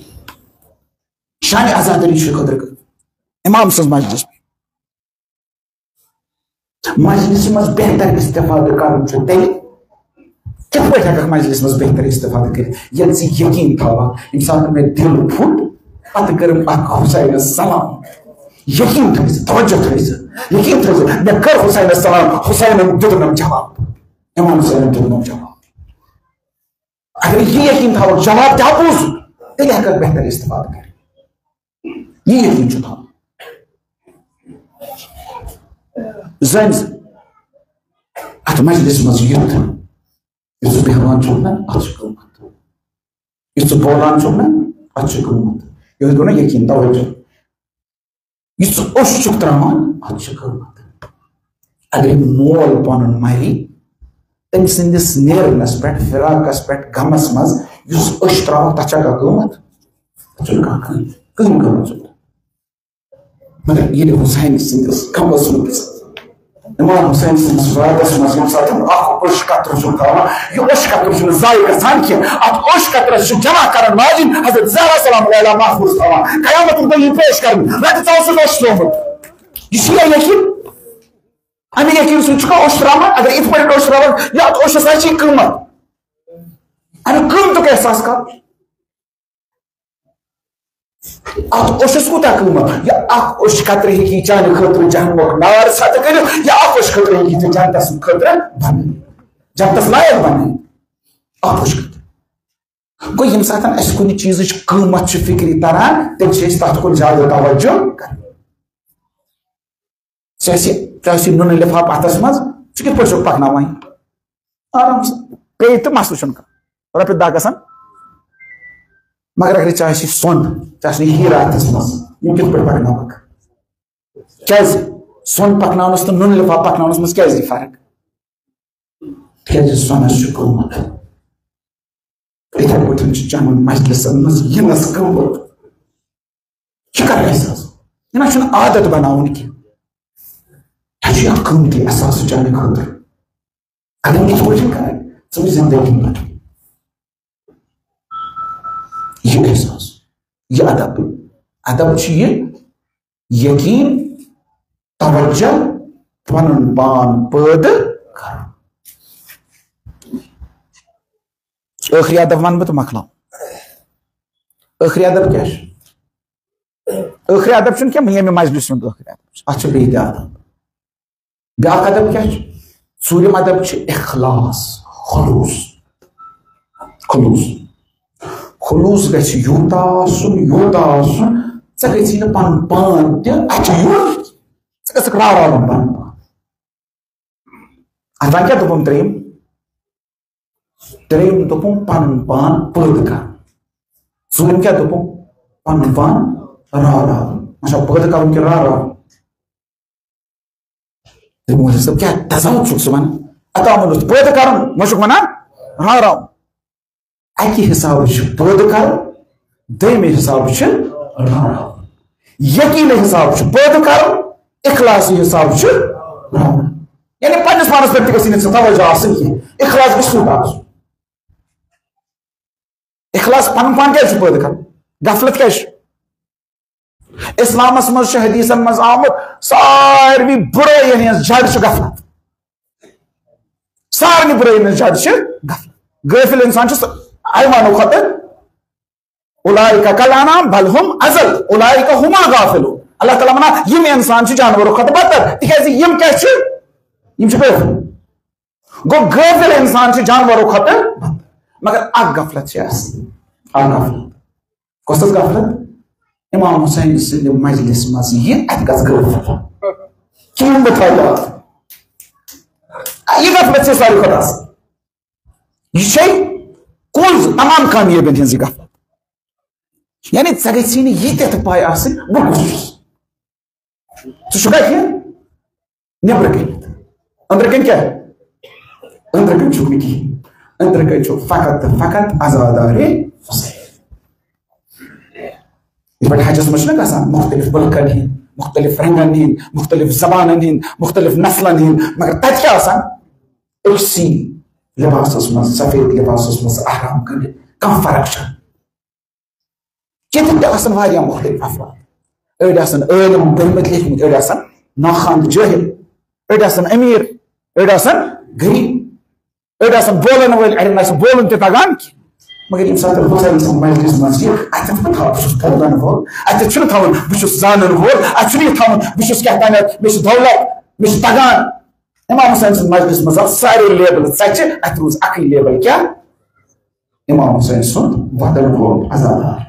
شانِ عزادٲری چھُ خٲطرٕ کٲفی۔ امام سٕنٛز مجلس۔ مجلسہِ منٛز بہتر استفادٕ کرُن چھُ تیٚلہِ۔ کِتھ پٲٹھۍ ہٮ۪ککھ مجلسہِ منٛز بہتر استفادٕ کٔرِتھ؟ ییٚلہِ ژٕ یقیٖن تھاوکھ، ییٚمہِ ساتہٕ مےٚ دِل پھُٹ، پتہٕ کٔرٕم اکھ حسینس سلام۔ یقیٖن تھٲوِزِ، توجہ تھٲوِزِ، یقیٖن تھٲوِزِ، مےٚ کٔر حسینس سلام، حسینن دیُتنم جواب، امام حسینن دیُتنم جواب۔ اگر یہِ یقیٖن تھاوکھ، جواب کیٛاہ بوٗز، تیٚلہِ ہٮ۪ککھ بہتر استفادٕ کٔرِتھ۔ یہِ یقیٖن چھُ تھاوُن۔ زٲنۍ زِ اَتھ مجلس منٛز یُتھ، یُتھ ژٕ بیٚہوان چھُکھ نہ، اَتھ چھُ قۭمت۔ یُتھ ژٕ بولان چھُکھ نہ، اَتھ چھُ قۭمت۔ یِہوٚے گوٚو نہ یقیٖن، توے چھُ۔ یُس ژٕ اوٚش چھُکھ ترٛاوان، اَتھ چھُ قۭمت۔ اگرے مول پَنُن مَرِ، تٔمۍ سٕنٛدِس نیرنَس پٮ۪ٹھ، فراقَس پٮ۪ٹھ، غمَس منٛز یُس اوٚش ترٛاوَکھ، تَتھ چھا کانٛہہ قۭمت؟ تَتھ چھُنہٕ کانٛہہ قۭمت، کٕہٕنۍ قۭمت چھُنہٕ۔ مگر ییٚلہِ حسین سٕنٛدِس غمَس منٛز، امام حسین سٕنٛدِس فراقَس منٛز ییٚمہِ ساتہٕ اکھ اوٚش قطرٕ چھُ تھاوان، یہِ اوٚش قطرٕ چھُنہٕ ضایع گژھان کینٛہہ۔ اَتھ اوٚش قطرَس چھُ جمع کرن واجِنۍ حضرت زہرا سلام علیہا محفوظ تھاوان۔ قیامتُک دۄہ یی پیش کرنہٕ، رَٹہِ ژٕ اوسُکھ اوٚش ترٛوومُت۔ یہِ چھُ یا یقیٖن؟ اَمہِ یقیٖن سۭتۍ چھُکھا اوٚش ترٛاوان؟ اگر یِتھ پٲٹھۍ اوٚش ترٛاوان، یا اَتھ اوٚشَس آسہِ یہِ قۭمت، اَمیُک قۭمتُک احساس کر۔ اَتھ اوٚشَس کوٗتاہ قۭمت؟ یا اکھ اوٚش قطرٕ ہیٚکہِ چانہِ خٲطرٕ جہنمُک نار ژھتہٕ کٔرِتھ، یا اکھ اوٚش قطرٕ ہیٚکہِ ژےٚ جنتَس خٲطرٕ بنٲوِتھ، جنتَس لایق بنٲوِتھ۔ اکھ اوٚش قطرٕ۔ گوٚو، ییٚمہِ ساتہٕ اَسہِ کُنہِ چیٖزٕچ قۭمت چھِ فِکرِ تران، تیٚلہِ چھِ أسۍ تَتھ کُن زیادٕ توجہ کران۔ ژےٚ آسہِ، ژےٚ آسہِ نُنہٕ لِفاف اَتھَس منٛز، ژٕ کِتھ پٲٹھۍ چھُکھ پَکناوان یہِ؟ آرام سان۔ پیٚیہِ تہٕ مسلہٕ چھُنہٕ کانٛہہ۔ رۄپیہِ دَہ گژھن۔ مگر اگر ژےٚ آسہِ سۄن، ژےٚ آسہِ نہٕ ہیٖرٕ اَتھَس منٛز، یِم کِتھ پٲٹھۍ پَکناوَکھ؟ کیٛازِ؟ سۄن پَکناونَس تہٕ نُنہٕ لِفاف پَکناونَس منٛز کیٛازِ یہِ فرق؟ تِکیٛازِ سۄنَس چھُ قۭمت۔ یِتھَے پٲٹھۍ چھُ چَمَن مجلسَن منٛز یِنَس قۭمت۔ یہِ کَر احساس؟ یہِ نہ چھُنہٕ عادت بَناوُن کینٛہہ۔ یہِ چھُ اَکھ قۭمتی احساس چانہِ خٲطرٕ۔ اگر نہٕ یِتھ پٲٹھۍ کَرٕنۍ، ژٕ وٕچھ زِندگی منٛز۔ یہِ احساس، یہِ ادب۔ ادب چھُ یہِ یقیٖن، توجہ، پنُن پان پٲدٕ کرُن۔ ٲخری ادب ونہٕ بہٕ تہٕ مۄکلاو۔ ٲخری ادب کیٛاہ چھُ؟ ٲخری ادب چھُنہٕ کینٛہہ، ییٚمہِ مجلسہِ ہُنٛد ٲخری ادب چھُ۔ اتھ چھُ بیٚیہِ تہِ ادب۔ بیٛاکھ ادب کیٛاہ چھُ؟ ژوٗرِم ادب چھُ اخلاص، خلوص۔ خلوص۔ خلوص گژھِ یوٗتاہ آسُن، یوٗتاہ آسُن، ژےٚ گژھی نہٕ پنُن پان تہِ اَتھِ یُن، ژٕ گژھکھ راوراوُن پنُن پان۔ اتھ وۄنۍ کیٛاہ دوٚپُن ترٛیٚیِم؟ ترٛیٚیِم دوٚپُن پنُن پان پٲدٕ کرُن۔ ژوٗرِم کیٛاہ دوٚپُن؟ پنُن پان راوراوُن۔ اچھا، پٲدٕ کرُن کِنہٕ راوراوُن؟ تہٕ مولوی صٲب، کیٛاہ تضاد چھُکھ ژٕ وَنان؟ عطا محمد اوس پٲدٕ کرُن، وۄنۍ چھُکھ وَنان راوراوُن۔ اَکہِ حسابہٕ چھُ پٲدٕ کرُن، دوٚیمہِ حسابہٕ چھُ راوراوُن۔ یقیٖنہٕ حسابہٕ چھُ پٲدٕ کرُن، اخلاصہٕ حسابہٕ چھُ راوراوُن۔ یعنی پننِس پانس پٮ۪ٹھ تہِ گژھِ نہٕ ژےٚ توجہ آسُن کینٛہہ، اخلاص گژھِ سیوٚد آسُن۔ اخلاص پنُن پان کیٛازِ چھُ پٲدٕ کرُن؟ غفلت کیٛازِ چھُ؟ اسلامس منٛز چھُ حدیثن منٛز آمُت، ساروی بُرٲیَن ہٕنٛز جڑ چھُ غفلت۔ سارنٕے بُرٲیَن ہٕنٛز جڑ چھِ غفلت۔ غٲفِل انسان چھُ سُہ حیوانو کھۄتہٕ، اولئک کالانعام بل هم اضل، اولئک هم الغافلون۔ اللہ تعالیٰ ونان، یِم انسان چھِ جانورو کھۄتہٕ بدتر، تِکیازِ یِم کیٛاہ چھِ؟ یِم چھِ غٲفِل۔ گوٚو، غٲفِل انسان چھُ جانورو کھۄتہٕ بدتر۔ مگر اکھ غفلت چھِ آسان، اکھ غفلت۔ کۄس حظ غفلت؟ امام حسین سٕنٛدِ مجلس منٛز یہِ، اتہِ گژھ غٲفِل۔ کِہیٖنۍ بہٕ تھاوٕ یاد۔ یہِ غفلت چھِ ساروی کھۄتہٕ آسان۔ یہِ چھے کُنز تمام کامیٲبین ہٕنٛز یہِ غفلت۔ یعنی ژےٚ گژھی نہٕ یہِ تہِ تہِ پاے آسٕنۍ بہٕ کُس چھُس۔ ژٕ چھُکھا کینٛہہ؟ نیٚبرٕ کَنہِ۔ أنٛدرٕ کَنہِ کیٛاہ؟ أنٛدرٕ کَنہِ چھُکھ نہٕ کِہیٖنۍ۔ أنٛدرٕ کَنہِ چھُ فقط تہٕ فقط عزادارِ حسین۔ یِتھ پٲٹھۍ حجس منٛز چھِنہ گژھان مُختٔلِف مُلکن ہِنٛدۍ، مُختٔلِف رنٛگن ہِنٛدۍ، مُختٔلِف زبانن ہِنٛدۍ، مُختٔلِف نسلن ہِنٛدۍ، مگر تَتہِ کیٛاہ آسان؟ أکسٕے لباسس منٛز، سفید لباسس منٛز احرام گٔنٛڈِتھ، کانٛہہ فرق چھنہٕ۔ ییٚتٮ۪ن تہِ آسن واریاہ مُختٔلِف افراد۔ أڑۍ آسن عٲلِم، پٔرمٕتۍ لیکھمٕتۍ، أڑۍ آسن ناخواندٕ جٲہِل، أڑۍ آسن أمیٖر، أڑۍ آسن غریٖب، أڑۍ آسن بولن وٲلۍ، اَڑٮ۪ن آسہِ بولُن تہِ تگان کینٛہہ۔ مگر ییٚمہِ ساتہٕ حسین سٕنٛز مجلس منٛز یہِ، اَتٮ۪تھ مہ تھاو بہٕ چھُس بولن وول، اَتٮ۪تھ چھُنہٕ تھاوُن بہٕ چھُس زانن وول، اَتہِ چھُنہٕ یہِ تھاوُن بہٕ چھُس کیٛاہ تام، مےٚ چھُ دولت، مےٚ چھُ تگان۔ امام حسین سٕنٛز مجلس منٛز آو سارے لیبل ژچہِ، اتہِ روٗز اکٕے لیبل کیٛاہ؟ امام حسین سُنٛد وطن گوٚو عزادار۔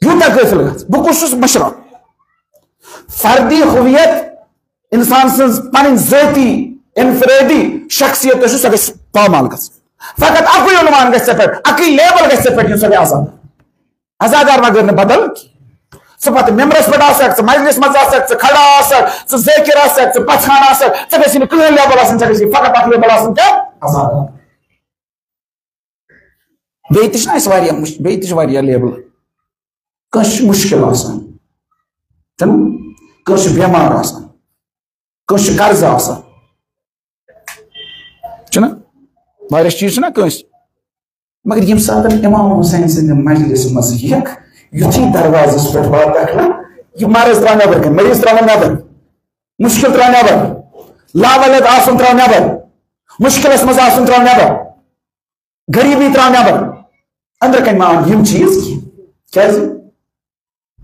یوٗتاہ غٲفِل گژھ، بہٕ کُس چھُس مشرف؟ فردی ہویت، انسان سٕنٛز پنٕنۍ ذٲتی انفرٲدی شخصیت چھُ، سۄ گژھِ پامال گژھٕنۍ۔ فقط اکُے عنوان گژھِ ژےٚ پٮ۪ٹھ، اکٕے لیبل گژھِ ژےٚ پٮ۪ٹھ یُن، سۄ گٔے عزادار۔ عزادار وغٲر نہٕ بدل کینٛہہ۔ ژٕ پتہٕ ممبرس پٮ۪ٹھ آسکھ، ژٕ مجلس منٛز آسکھ، ژٕ کھڑا آسکھ، ژٕ ذٲکِر آسکھ، ژٕ پژھان آسکھ، ژےٚ گژھی نہٕ کٕہٕنۍ لیبل آسٕنۍ، ژےٚ گژھی فقط اکھ لیبل آسُن، کیٛاہ؟ عزادار۔ بیٚیہِ تہِ چھِنہٕ اَسہِ واریاہ مُش-، بیٚیہِ تہِ چھِ واریاہ لیبل۔ کٲنٛسہِ چھُ مُشکِل آسان، چھُنہٕ؟ کٲنٛسہِ چھُ بٮ۪مار آسان، کٲنٛسہِ چھُ قرضہٕ آسان، چھُنہ؟ واریاہ چیٖز چھِنہ کٲنٛسہِ۔ مگر ییٚمہِ ساتہٕ امام حسین سٕنٛدِ مجلس منٛز یِکھ، یُتھُے دروازس پٮ۪ٹھ واتکھ نہ، یہِ مرض ترٛاو نٮ۪بر کَنہِ، مریض ترٛاوَن نٮ۪بر، مُشکِل ترٛاو نٮ۪بر، لاولد آسُن ترٛاو نٮ۪بر، مُشکِلس منٛز آسُن ترٛاو نٮ۪بر، غریٖبی ترٛاو نٮ۪بر۔ أنٛدرٕ کَنہِ ما اَن یِم چیٖز کینٛہہ۔ کیٛازِ؟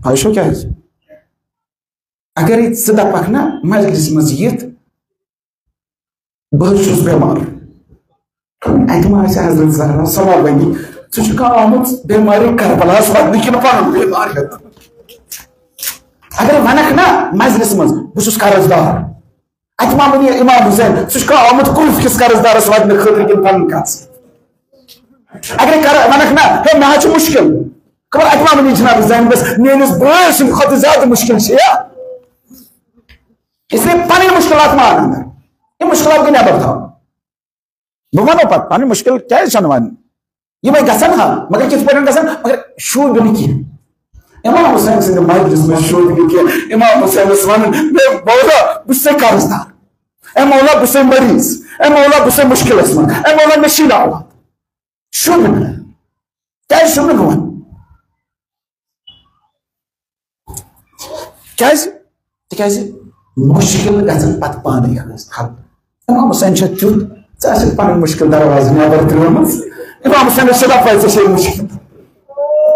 پَے چھو کیٛازِ؟ اگرے ژٕ دپکھ نا مجلس منٛز یِتھ، بہٕ حظ چھُس بٮ۪مار، اَتہِ ما آسہِ حضرت زہرا سما بنی، ژٕ چھُکھا آمُت بٮ۪مارِ کربلاہس ودنہٕ کِنہٕ پنُن بٮ۪مار ہٮ۪تھ؟ اگر ونکھ نا مجلس منٛز، بہٕ چھُس قرض دار، اتہِ ما ونہِ امام حسین، ژٕ چھُکھا آمُت کُلف کِس قرض دارس ودنہٕ خٲطرٕ کِنہٕ پنُن قرض؟ اگر کر-، ونکھ نا، ہے، مےٚ حظ چھُ مُشکِل، خبر اتہِ ما ونہِ جناب زینبس، میٲنِس بٲے سٕنٛدِ کھۄتہٕ زیادٕ مُشکِل چھِ یا؟ اس لیے پنٕنۍ مُشکِلات ما اَنن۔ یِم مُشکِلات گٔے نٮ۪بر تھاوٕنۍ۔ بہٕ وَنو پَتہٕ پَنٕنۍ مُشکِل کیٛازِ چھَنہٕ وَنٕنۍ۔ یِمَے گژھن ہا، مگر کِتھ پٲٹھۍ گژھن؟ مگر شوٗبہِ نہٕ کینٛہہ۔ اِمام حُسین سٕنٛدِ مجلِس منٛز شوٗبہِ نہٕ کینٛہہ۔ اِمام حُسینَس وَنُن، "مےٚ مولا، بہٕ چھُسَے قرض دار۔ اے مولا، بہٕ چھُسَے مریض۔ اے مولا، بہٕ چھُسَے مُشکِلَس منٛز۔ اے مولا، مےٚ چھِی دعوت۔" شوٗبہِ نہٕ۔ کیٛازِ شوٗبہِ نہٕ گوٚمُت؟ کیٛازِ؟ تِکیٛازِ مُشکِل گژھن پتہٕ پانَے حل۔ امام حسین چھُ تیُتھ ژےٚ آسہِ پنٕنۍ مُشکِل دروازٕ نٮ۪بر ترٲومٕژ، امام حسینس چھِ دپان ژےٚ چھے مُشکِل۔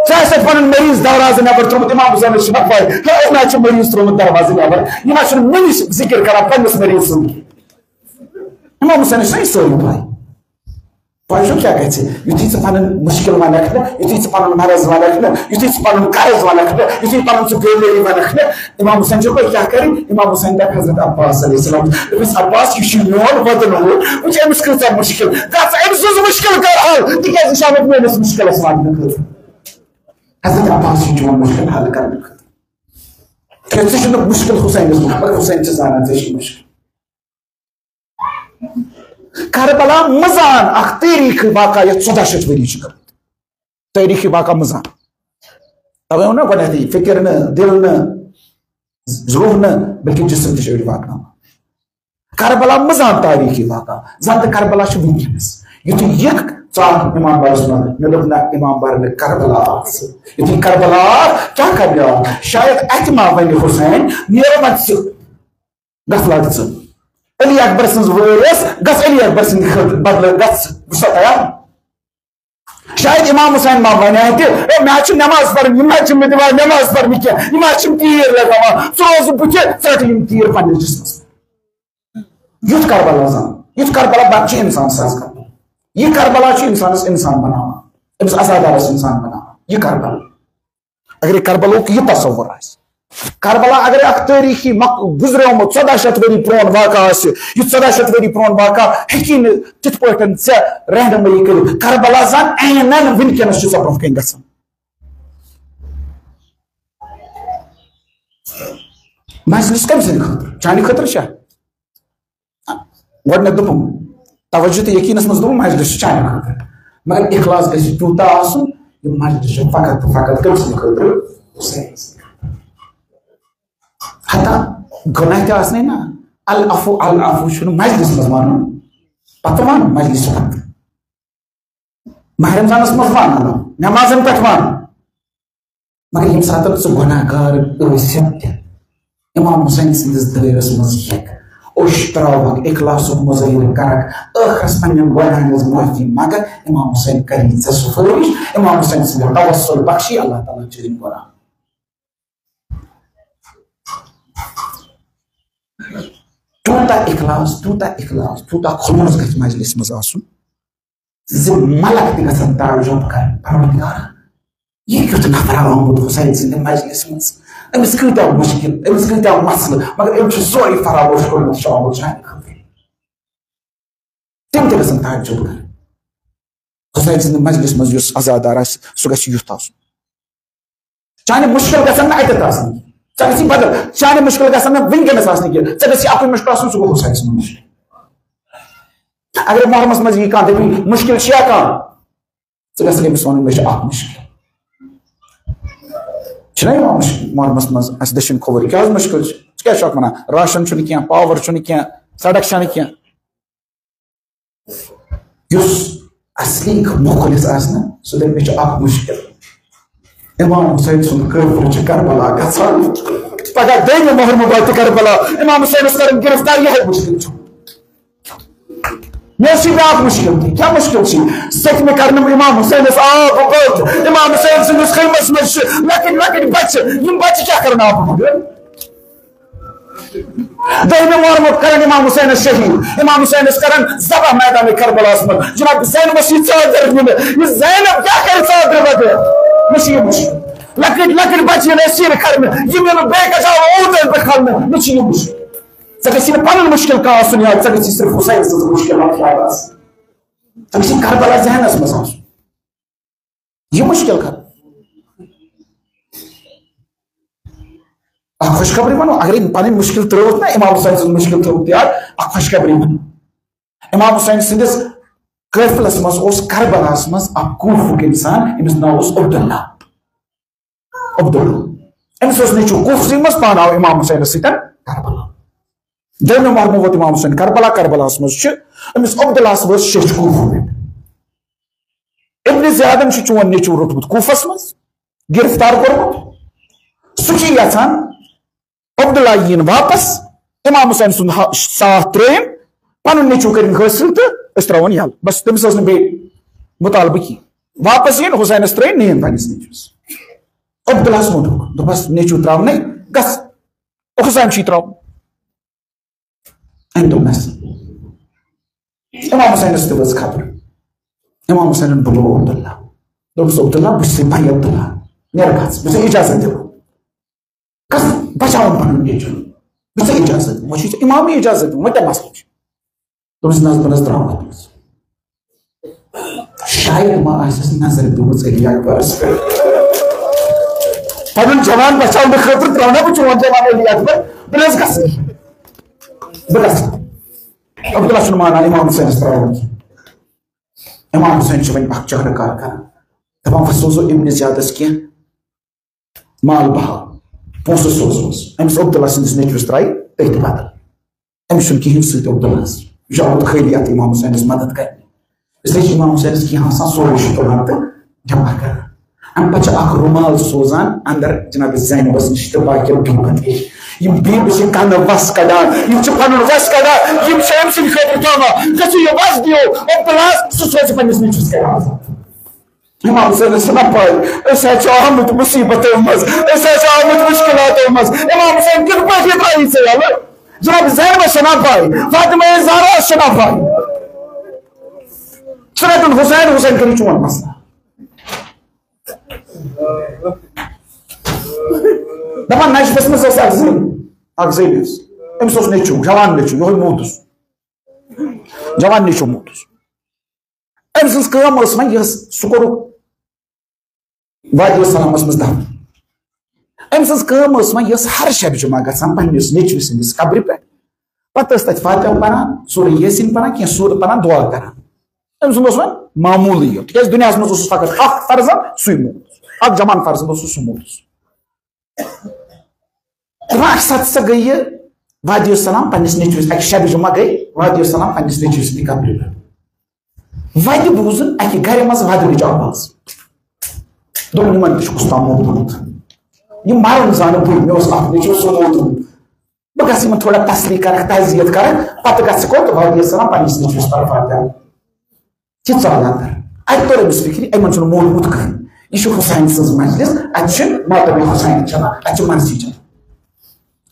ژےٚ آسہِ پنُن مریض دروازٕ نٮ۪بر ترٛوومُت، امام حسینس چھِ دپان ہے، أسۍ نہ چھِ مریض ترٛوومُت دروازٕ نٮ۪بر، یہِ نہ چھُنہٕ مےٚ نِش ذِکر کران پننِس مریض سُنٛد۔ امام حسینس چھِ سٲری پاے۔ پاے چھو کیٛاہ گژھِ؟ یُتھُے ژٕ پنُن مُشکِل ونکھ نہ، یُتھُے ژٕ پنُن مرض ونکھ نہ، یُتھُے ژٕ پنُن قرض ونکھ نہ، یُتھُے پنُن ژٕ بیمٲری ونکھ نہ، امام حسین چھُ پتہٕ کیٛاہ کرِ؟ امام حسین دپہِ حضرت عباس علیہ السلام، دپٮ۪س عباس، یہِ چھُ میون وطن ہُہ، وٕچھ أمِس کۭژاہ مُشکِل، گژھ أمۍ سٕنٛز مُشکِل کر حل، تِکیٛازِ یہِ چھُ آمُت میٲنِس مُشکِلس وننہٕ خٲطرٕ۔ حضرت عباس چھُ چون مُشکِل حل کرنہٕ خٲطرٕ۔ کیٛازِ ژےٚ چھُنہٕ مُشکِل حسینس منٛز، مگر حسین چھُ زانان ژےٚ چھُے مُشکِل۔ کربلا مزان اکھ تٲریخی واقعہ یتھ ژۄدہ شیٚتھ ؤری چھِ گٔمٕتۍ۔ تٲریخی واقعہ مزان۔ توے ووٚن نہ گۄڈنیتھٕے، فکر نہٕ، دل نہٕ، روح نہٕ، بلکہ جسم تہِ چھُ أڑۍ واتناوان۔ کربلا مزان تٲریخی واقعہ، زن تہٕ کربلا چھُ وٕنکیٚنس۔ یُتھُے یِکھ ژاکھ امام بارس منٛز، مےٚ دوٚپ نہ امام بار نہٕ کربلا آس۔ یُتھُے کربلا آو، کیٛاہ کرِ آو؟ شاید اتہِ ما ونہِ حسین، نیرو وۄنۍ ژٕ۔ گژھ لڑ ژٕ۔ علی اکبر سٕنٛز وٲرۍ ٲس، گژھ علی اکبر سٕنٛدِ خٲطرٕ بدلہٕ، گژھ، بہٕ چھُسا تیار؟ شاید امام حسین ما ونہِ اتہِ، "اے، مےٚ حظ چھِ نماز پرٕنۍ، یِم حظ چھِ مےٚ دِوان نماز پرنہٕ کینٛہہ، یِم حظ چھِم تیٖر لگاوان، ژٕ روزُکھ بہٕ تہِ ژٹہٕ یِم تیٖر پننِس جسمس۔" یُتھ کربلا زن، یُتھ کربلا بچہِ انسان سٕنٛز کربلا۔ یہِ کربلا چھُ انسانس انسان بناوان، أمِس عزادارس انسان بناوان۔ یہِ کربلا۔ اگر کربلہُک یہِ تصور آسہِ، کربلا اگر اکھ تٲریخی مق-، گُزریومُت ژۄدہ شیٚتھ ؤری پرون واقعہ آسہِ، یہِ ژۄدہ شیٚتھ ؤری پرون واقعہ ہیٚکی نہٕ تِتھ پٲٹھۍ ژےٚ رہنمٲیی کٔرِتھ۔ کربلا زن عینن وٕنکیٚنس چھُ ژےٚ برونٛہہ کَنۍ گژھان۔ مجلس کٔمۍ سٕنٛدِ خٲطرٕ؟ چانہِ خٲطرٕ چھا؟ گۄڈٕنیتھ دوٚپُم، توجہ تہٕ یقینس منٛز دوٚپُم، مجلس چھُ چانہِ خٲطرٕ۔ مگر اخلاص گژھِ تیوٗتاہ آسُن، یہِ مجلس چھُ فقط تہٕ فقط کٔمۍ سٕنٛدِ خٲطرٕ؟ حسین سٕنٛدِ خٲطرٕ۔ حتیٰ گۄناہ تہِ آسنے نا، العفو، العفو چھُنہٕ مجلس منٛز وَنُن۔ پتہٕ وَن مجلس پتہٕ۔ ماہ رمضانس منٛز وَن، نمازن پٮ۪ٹھ وَن۔ مگر ییٚمہِ ساتہٕ ژٕ گۄناہ گار ٲسِتھ تہِ امام حسین سٕنٛدِس دٲیرس منٛز یِکھ، اوٚش تراوکھ، اخلاصُک مظٲہرٕ کرکھ، ٲخرس پننٮ۪ن گۄناہن ہٕنٛز معٲفی مگر، امام حسین کری ژےٚ سفٲرِش، امام حسین سٕنٛدِ توسل بخشی اللہ تعالیٰ چٲنۍ گۄناہ۔ تیوٗتاہ اخلاص، تیوٗتاہ اخلاص، تیوٗتاہ خلوص گژھِ مجلس منٛز آسُن۔ زِ ملک تہِ گژھن تعجب کرٕنۍ، "پروردگارا، یہِ کیُتھ نفر آمُت حسین سٕنٛدِ مجلس منٛز؟ أمِس کۭتیاہ مُشکِل، أمِس کۭتیاہ مسلہٕ، مگر أمۍ چھُ سورُے فراموش کوٚرمُت، چھُ آمُت چانہِ خٲطرٕ۔" تِم تہِ گژھن تعجب کرٕنۍ۔ حسین سٕنٛدِ مجلس منٛز یُس عزادار آسہِ، سُہ گژھِ یُتھ آسُن۔ چانہِ مُشکِل گژھن نہٕ اَتٮ۪تھ آسٕنۍ۔ ژےٚ گژھی بدل، چانہِ مُشکِل گژھن نہٕ وٕنکیٚنس آسنہِ کینٛہہ۔ ژےٚ گژھی اَکُے مُشکِل آسُن، سُہ گوٚو حسین سُنٛد مُشکِل۔ اگر محرمس منٛز یی کانٛہہ دٔپِنۍ، "مُشکِل چھُ یا کانٛہہ؟" ژٕ گژھکھ أمِس وَنُن، "مےٚ چھُ اکھ مُشکِل۔" چھُنہ یِوان مُشکِل محرمس منٛز اَسہِ دٔچھِنۍ کھووُر، کیٛاہ حظ مُشکِل چھُ؟ ژٕ کیٛاہ چھُکھ وَنان؟ راشن چھُنہٕ کینٛہہ، پاور چھُنہٕ کینٛہہ، سڑک چھَنہٕ کینٛہہ۔ یُس اصلی مُخلص آسہِ نا، سُہ دَپہِ، "مےٚ چھُ اکھ مُشکِل۔ امام حسین سُنٛد قٲفلہٕ چھُ کربلا گژھان۔" پگاہ دوٚیمہِ مۄہر مُبارک کربلا، امام حسینس کرن گرفتار، یِہوٚے مُشکِل چھُ۔ مےٚ چھُ بیٛاکھ مُشکِل تہِ۔ کیٛاہ مُشکِل چھُ؟ سٔتمہِ کرنہٕ امام حسینس آب وغٲر، امام حسین سٕنٛدِس خیمس منٛز چھِ لۄکٕٹۍ لۄکٕٹۍ بچہِ، یِم بچہِ کیٛاہ کرن آب وغٲر؟ دوٚیمہِ مۄہر مۄہر کرن امام حسینس شہید، امام حسینس کرن ذبح میدان کربلاہس منٛز۔ جناب زینبس یی ژادر نِنہٕ، یہِ زینب کیٛاہ کرِ ژادرِ بغٲر؟ مےٚ چھُ یہِ مُشکِل۔ لۄکٕٹۍ لۄکٕٹۍ بچہِ یِن اسیر کرنہٕ، یِم یِن بیٚیہِ کتھ آو اوٗنٹن پٮ۪ٹھ کھالنہٕ، مےٚ چھُ یہِ مُشکِل۔ ژےٚ گژھی نہٕ پنُن مُشکِل کانٛہہ آسُن یاد، ژےٚ گژھی صرف حسین سٕنٛز مُشکلات یاد آسٕنۍ۔ ژےٚ گژھی کربلا ذہنس منٛز آسُن۔ یہِ مُشکِل کر۔ اکھ خوشخبری ونو، اگر أمۍ پنٕنۍ مُشکِل ترٲوٕتھ نا، امام حسین سٕنٛز مُشکِل تھٲوٕتھ یاد، اکھ خوشخبری ونو۔ امام حسین سٕنٛدِس قٲفلس منٛز اوس کربلاہس منٛز اکھ کوفُک انسان، أمِس ناو اوس عبداللہ۔ عبداللہ۔ أمِس اوس نیٚچوٗ کوفسٕے منٛز، پانہٕ آو امام حسینس سۭتۍ کربلا۔ دوٚیمہِ محرمہٕ ووت امام حسین کربلا، کربلاہس منٛز چھِ أمِس عبداللہس وٲژ شیٚچھ کوفہٕ پٮ۪ٹھ۔ ابن زیادن چھُ چون نیٚچوٗ روٚٹمُت کوفس منٛز، گرفتار کوٚرمُت۔ سُہ چھُ یژھان عبداللہ یِیِن واپس، امام حسین سُنٛد ہا-، ساتھ ترٲیِن، پنُن نیٚچوٗ کٔرِن حٲصِل تہٕ أسۍ ترٛاوون یَلہٕ۔ بس، تٔمِس ٲس نہٕ بیٚیہِ مُطالبہٕ کینٛہہ۔ واپس یِن، حُسینس ترٛٲے نیٖند پننِس نیٚچوِس۔ عبداللہس ووٚن، دوٚپس، "نیٚچو ترٛاونَے، گژھ۔" حُسین چھُے ترٛاوُن۔ أمۍ دوٚپنس، امام حسینس تہِ وٲژ خبر۔ امام حسینن بُلوو عبداللہ۔ دوٚپُس، "عبداللہ، بہٕ چھُسے بھاے عبداللہ، نیرٕ گژھ، بہٕ چھُسے اجازت دِوان۔ گژھ بچاوُن پنُن نیٚچوٗ۔ بہٕ چھُسے اجازت دِوان، وۄنۍ چھُے ژےٚ امامٕے اجازت دِوان، وۄنۍ کیٛاہ مسلہٕ چھُ؟" دوٚپُس، "نہ حظ، بہٕ نہ حظ ترٛاوٕ نہٕ تٔمِس۔" شاید ما آسٮ۪س نظر پیٚمٕژ علی اکبرس پٮ۪ٹھ۔ پنُن جوان بچاونہٕ خٲطرٕ ترٛاونا بہٕ چون جوان علی اکبر، بہٕ نہ حظ گژھٕ نہٕ۔ بہٕ گژھٕ نہٕ۔ عبداللہ چھُنہٕ مانان امام حسینس ترٛاوُن کینٛہہ۔ امام حسین چھُ وۄنۍ اکھ چہرٕ کار کران، دپان، "وۄنۍ سوزو أمۍ نہٕ زیادس کینٛہہ مال بہا، پونٛسہٕ سوزوس أمِس عبداللہ سٕنٛدِس نیٚچوِس ترٛایہِ تٔتھۍ بدل۔ أمِس چھُنہٕ کِہیٖنۍ سۭتۍ عبداللہس۔ یہِ چھُ آمُت خٲلی اتھ امام حسینس مدد کرنہِ۔" اس لیے چھُ امام حسینس کینٛہہ آسان، سورُے چھُ تُلان تہٕ جمع کران۔ امہِ پتہٕ چھُ اکھ رومال سوزان اندر جناب زینبس نِش تہٕ باقین بیبن نِش۔ یِم بیبہٕ چھِ کنہٕ وس کڑان، یِم چھِ پنُن وس کڑان، یِم چھِ أمۍ سٕنٛدِ خٲطرٕ تھاوان۔ گژھِو یہِ وس دِیِو عبداللہس، سُہ سوزِ پننِس نیٚچوِس کران۔ امام حسینس چھنہ پاے، أسۍ حظ چھِ آمٕتۍ مُصیبتو منٛز، أسۍ حظ چھِ آمٕتۍ مُشکلاتو منٛز۔ امام حسین کِتھ پٲٹھۍ یہِ ترٛایی ژےٚ یَلہٕ؟ جناب زینبس چھنہ پاے، فاطمہ زہراہس چھنہ پاے۔ ژٕ رَٹُن حسین، حسین کٔرِو چون مسلہٕ۔ دپان نجدس منٛز ٲس اکھ زٔنۍ، اکھ زٔنۍ ٲس، أمِس اوس نیٚچوٗ، جوان نیٚچوٗ، یِہوٚے موٗدُس، جوان نیٚچوٗ موٗدُس۔ أمۍ سٕنٛز کٲم ٲس وۄنۍ یۄس سُہ کوٚرُکھ وادی السلامس منٛز دفن۔ أمۍ سٕنٛز کٲم ٲس وۄنۍ یۄس ہر شبِ جمعہ گژھان پننِس نیٚچوِ سٕنٛدِس قبرِ پٮ۪ٹھ۔ پتہٕ ٲس تتہِ فاتحہ پران، سورہ یاسین پران، کینٛہہ سورہ پران، دعا کران۔ أمۍ سُنٛد اوس وۄنۍ معموٗلٕے یوت، تِکیازِ دُنیاہس منٛز اوس فقط اکھ فرض، سُے موٗد۔ اکھ جوان فرض اوس سُہ موٗد۔ دپان، اکہِ ساتہٕ سۄ گٔیہِ وادی السلام پننِس نیٚچوِس، اکہِ شبِ جمعہ گٔے وادی السلام پننِس نیٚچوِ سٕنٛدِ قبرِ پٮ۪ٹھ۔ وتہِ بوٗزُن اکہِ گرِ منٛز ودنٕچ آواز۔ دوٚپُن، یِمن تہِ چھُ کُس تام موٚتمُت۔ یِم مرن زانہٕ بٕے، مےٚ اوس اکھ نیٚچوٗ سُہ موٚتمُت۔ بہٕ گژھٕ یِمن تھوڑا تسلی کرکھ، تعزیت کرکھ، پتہٕ گژھٕ کوٚت؟ وادی السلام پننِس نیٚچوِس پرٕ فاتحہ۔ یہِ ژاو اندر۔ اتہِ توٚر أمِس فکرِ، یِمن چھُنہٕ موٗدمُت کٕہٕنۍ۔ یہِ چھُ حسین سٕنٛز مجلس، اتہِ چھِ ماتم حسین چلان، اتہِ چھِ مرثی چلان۔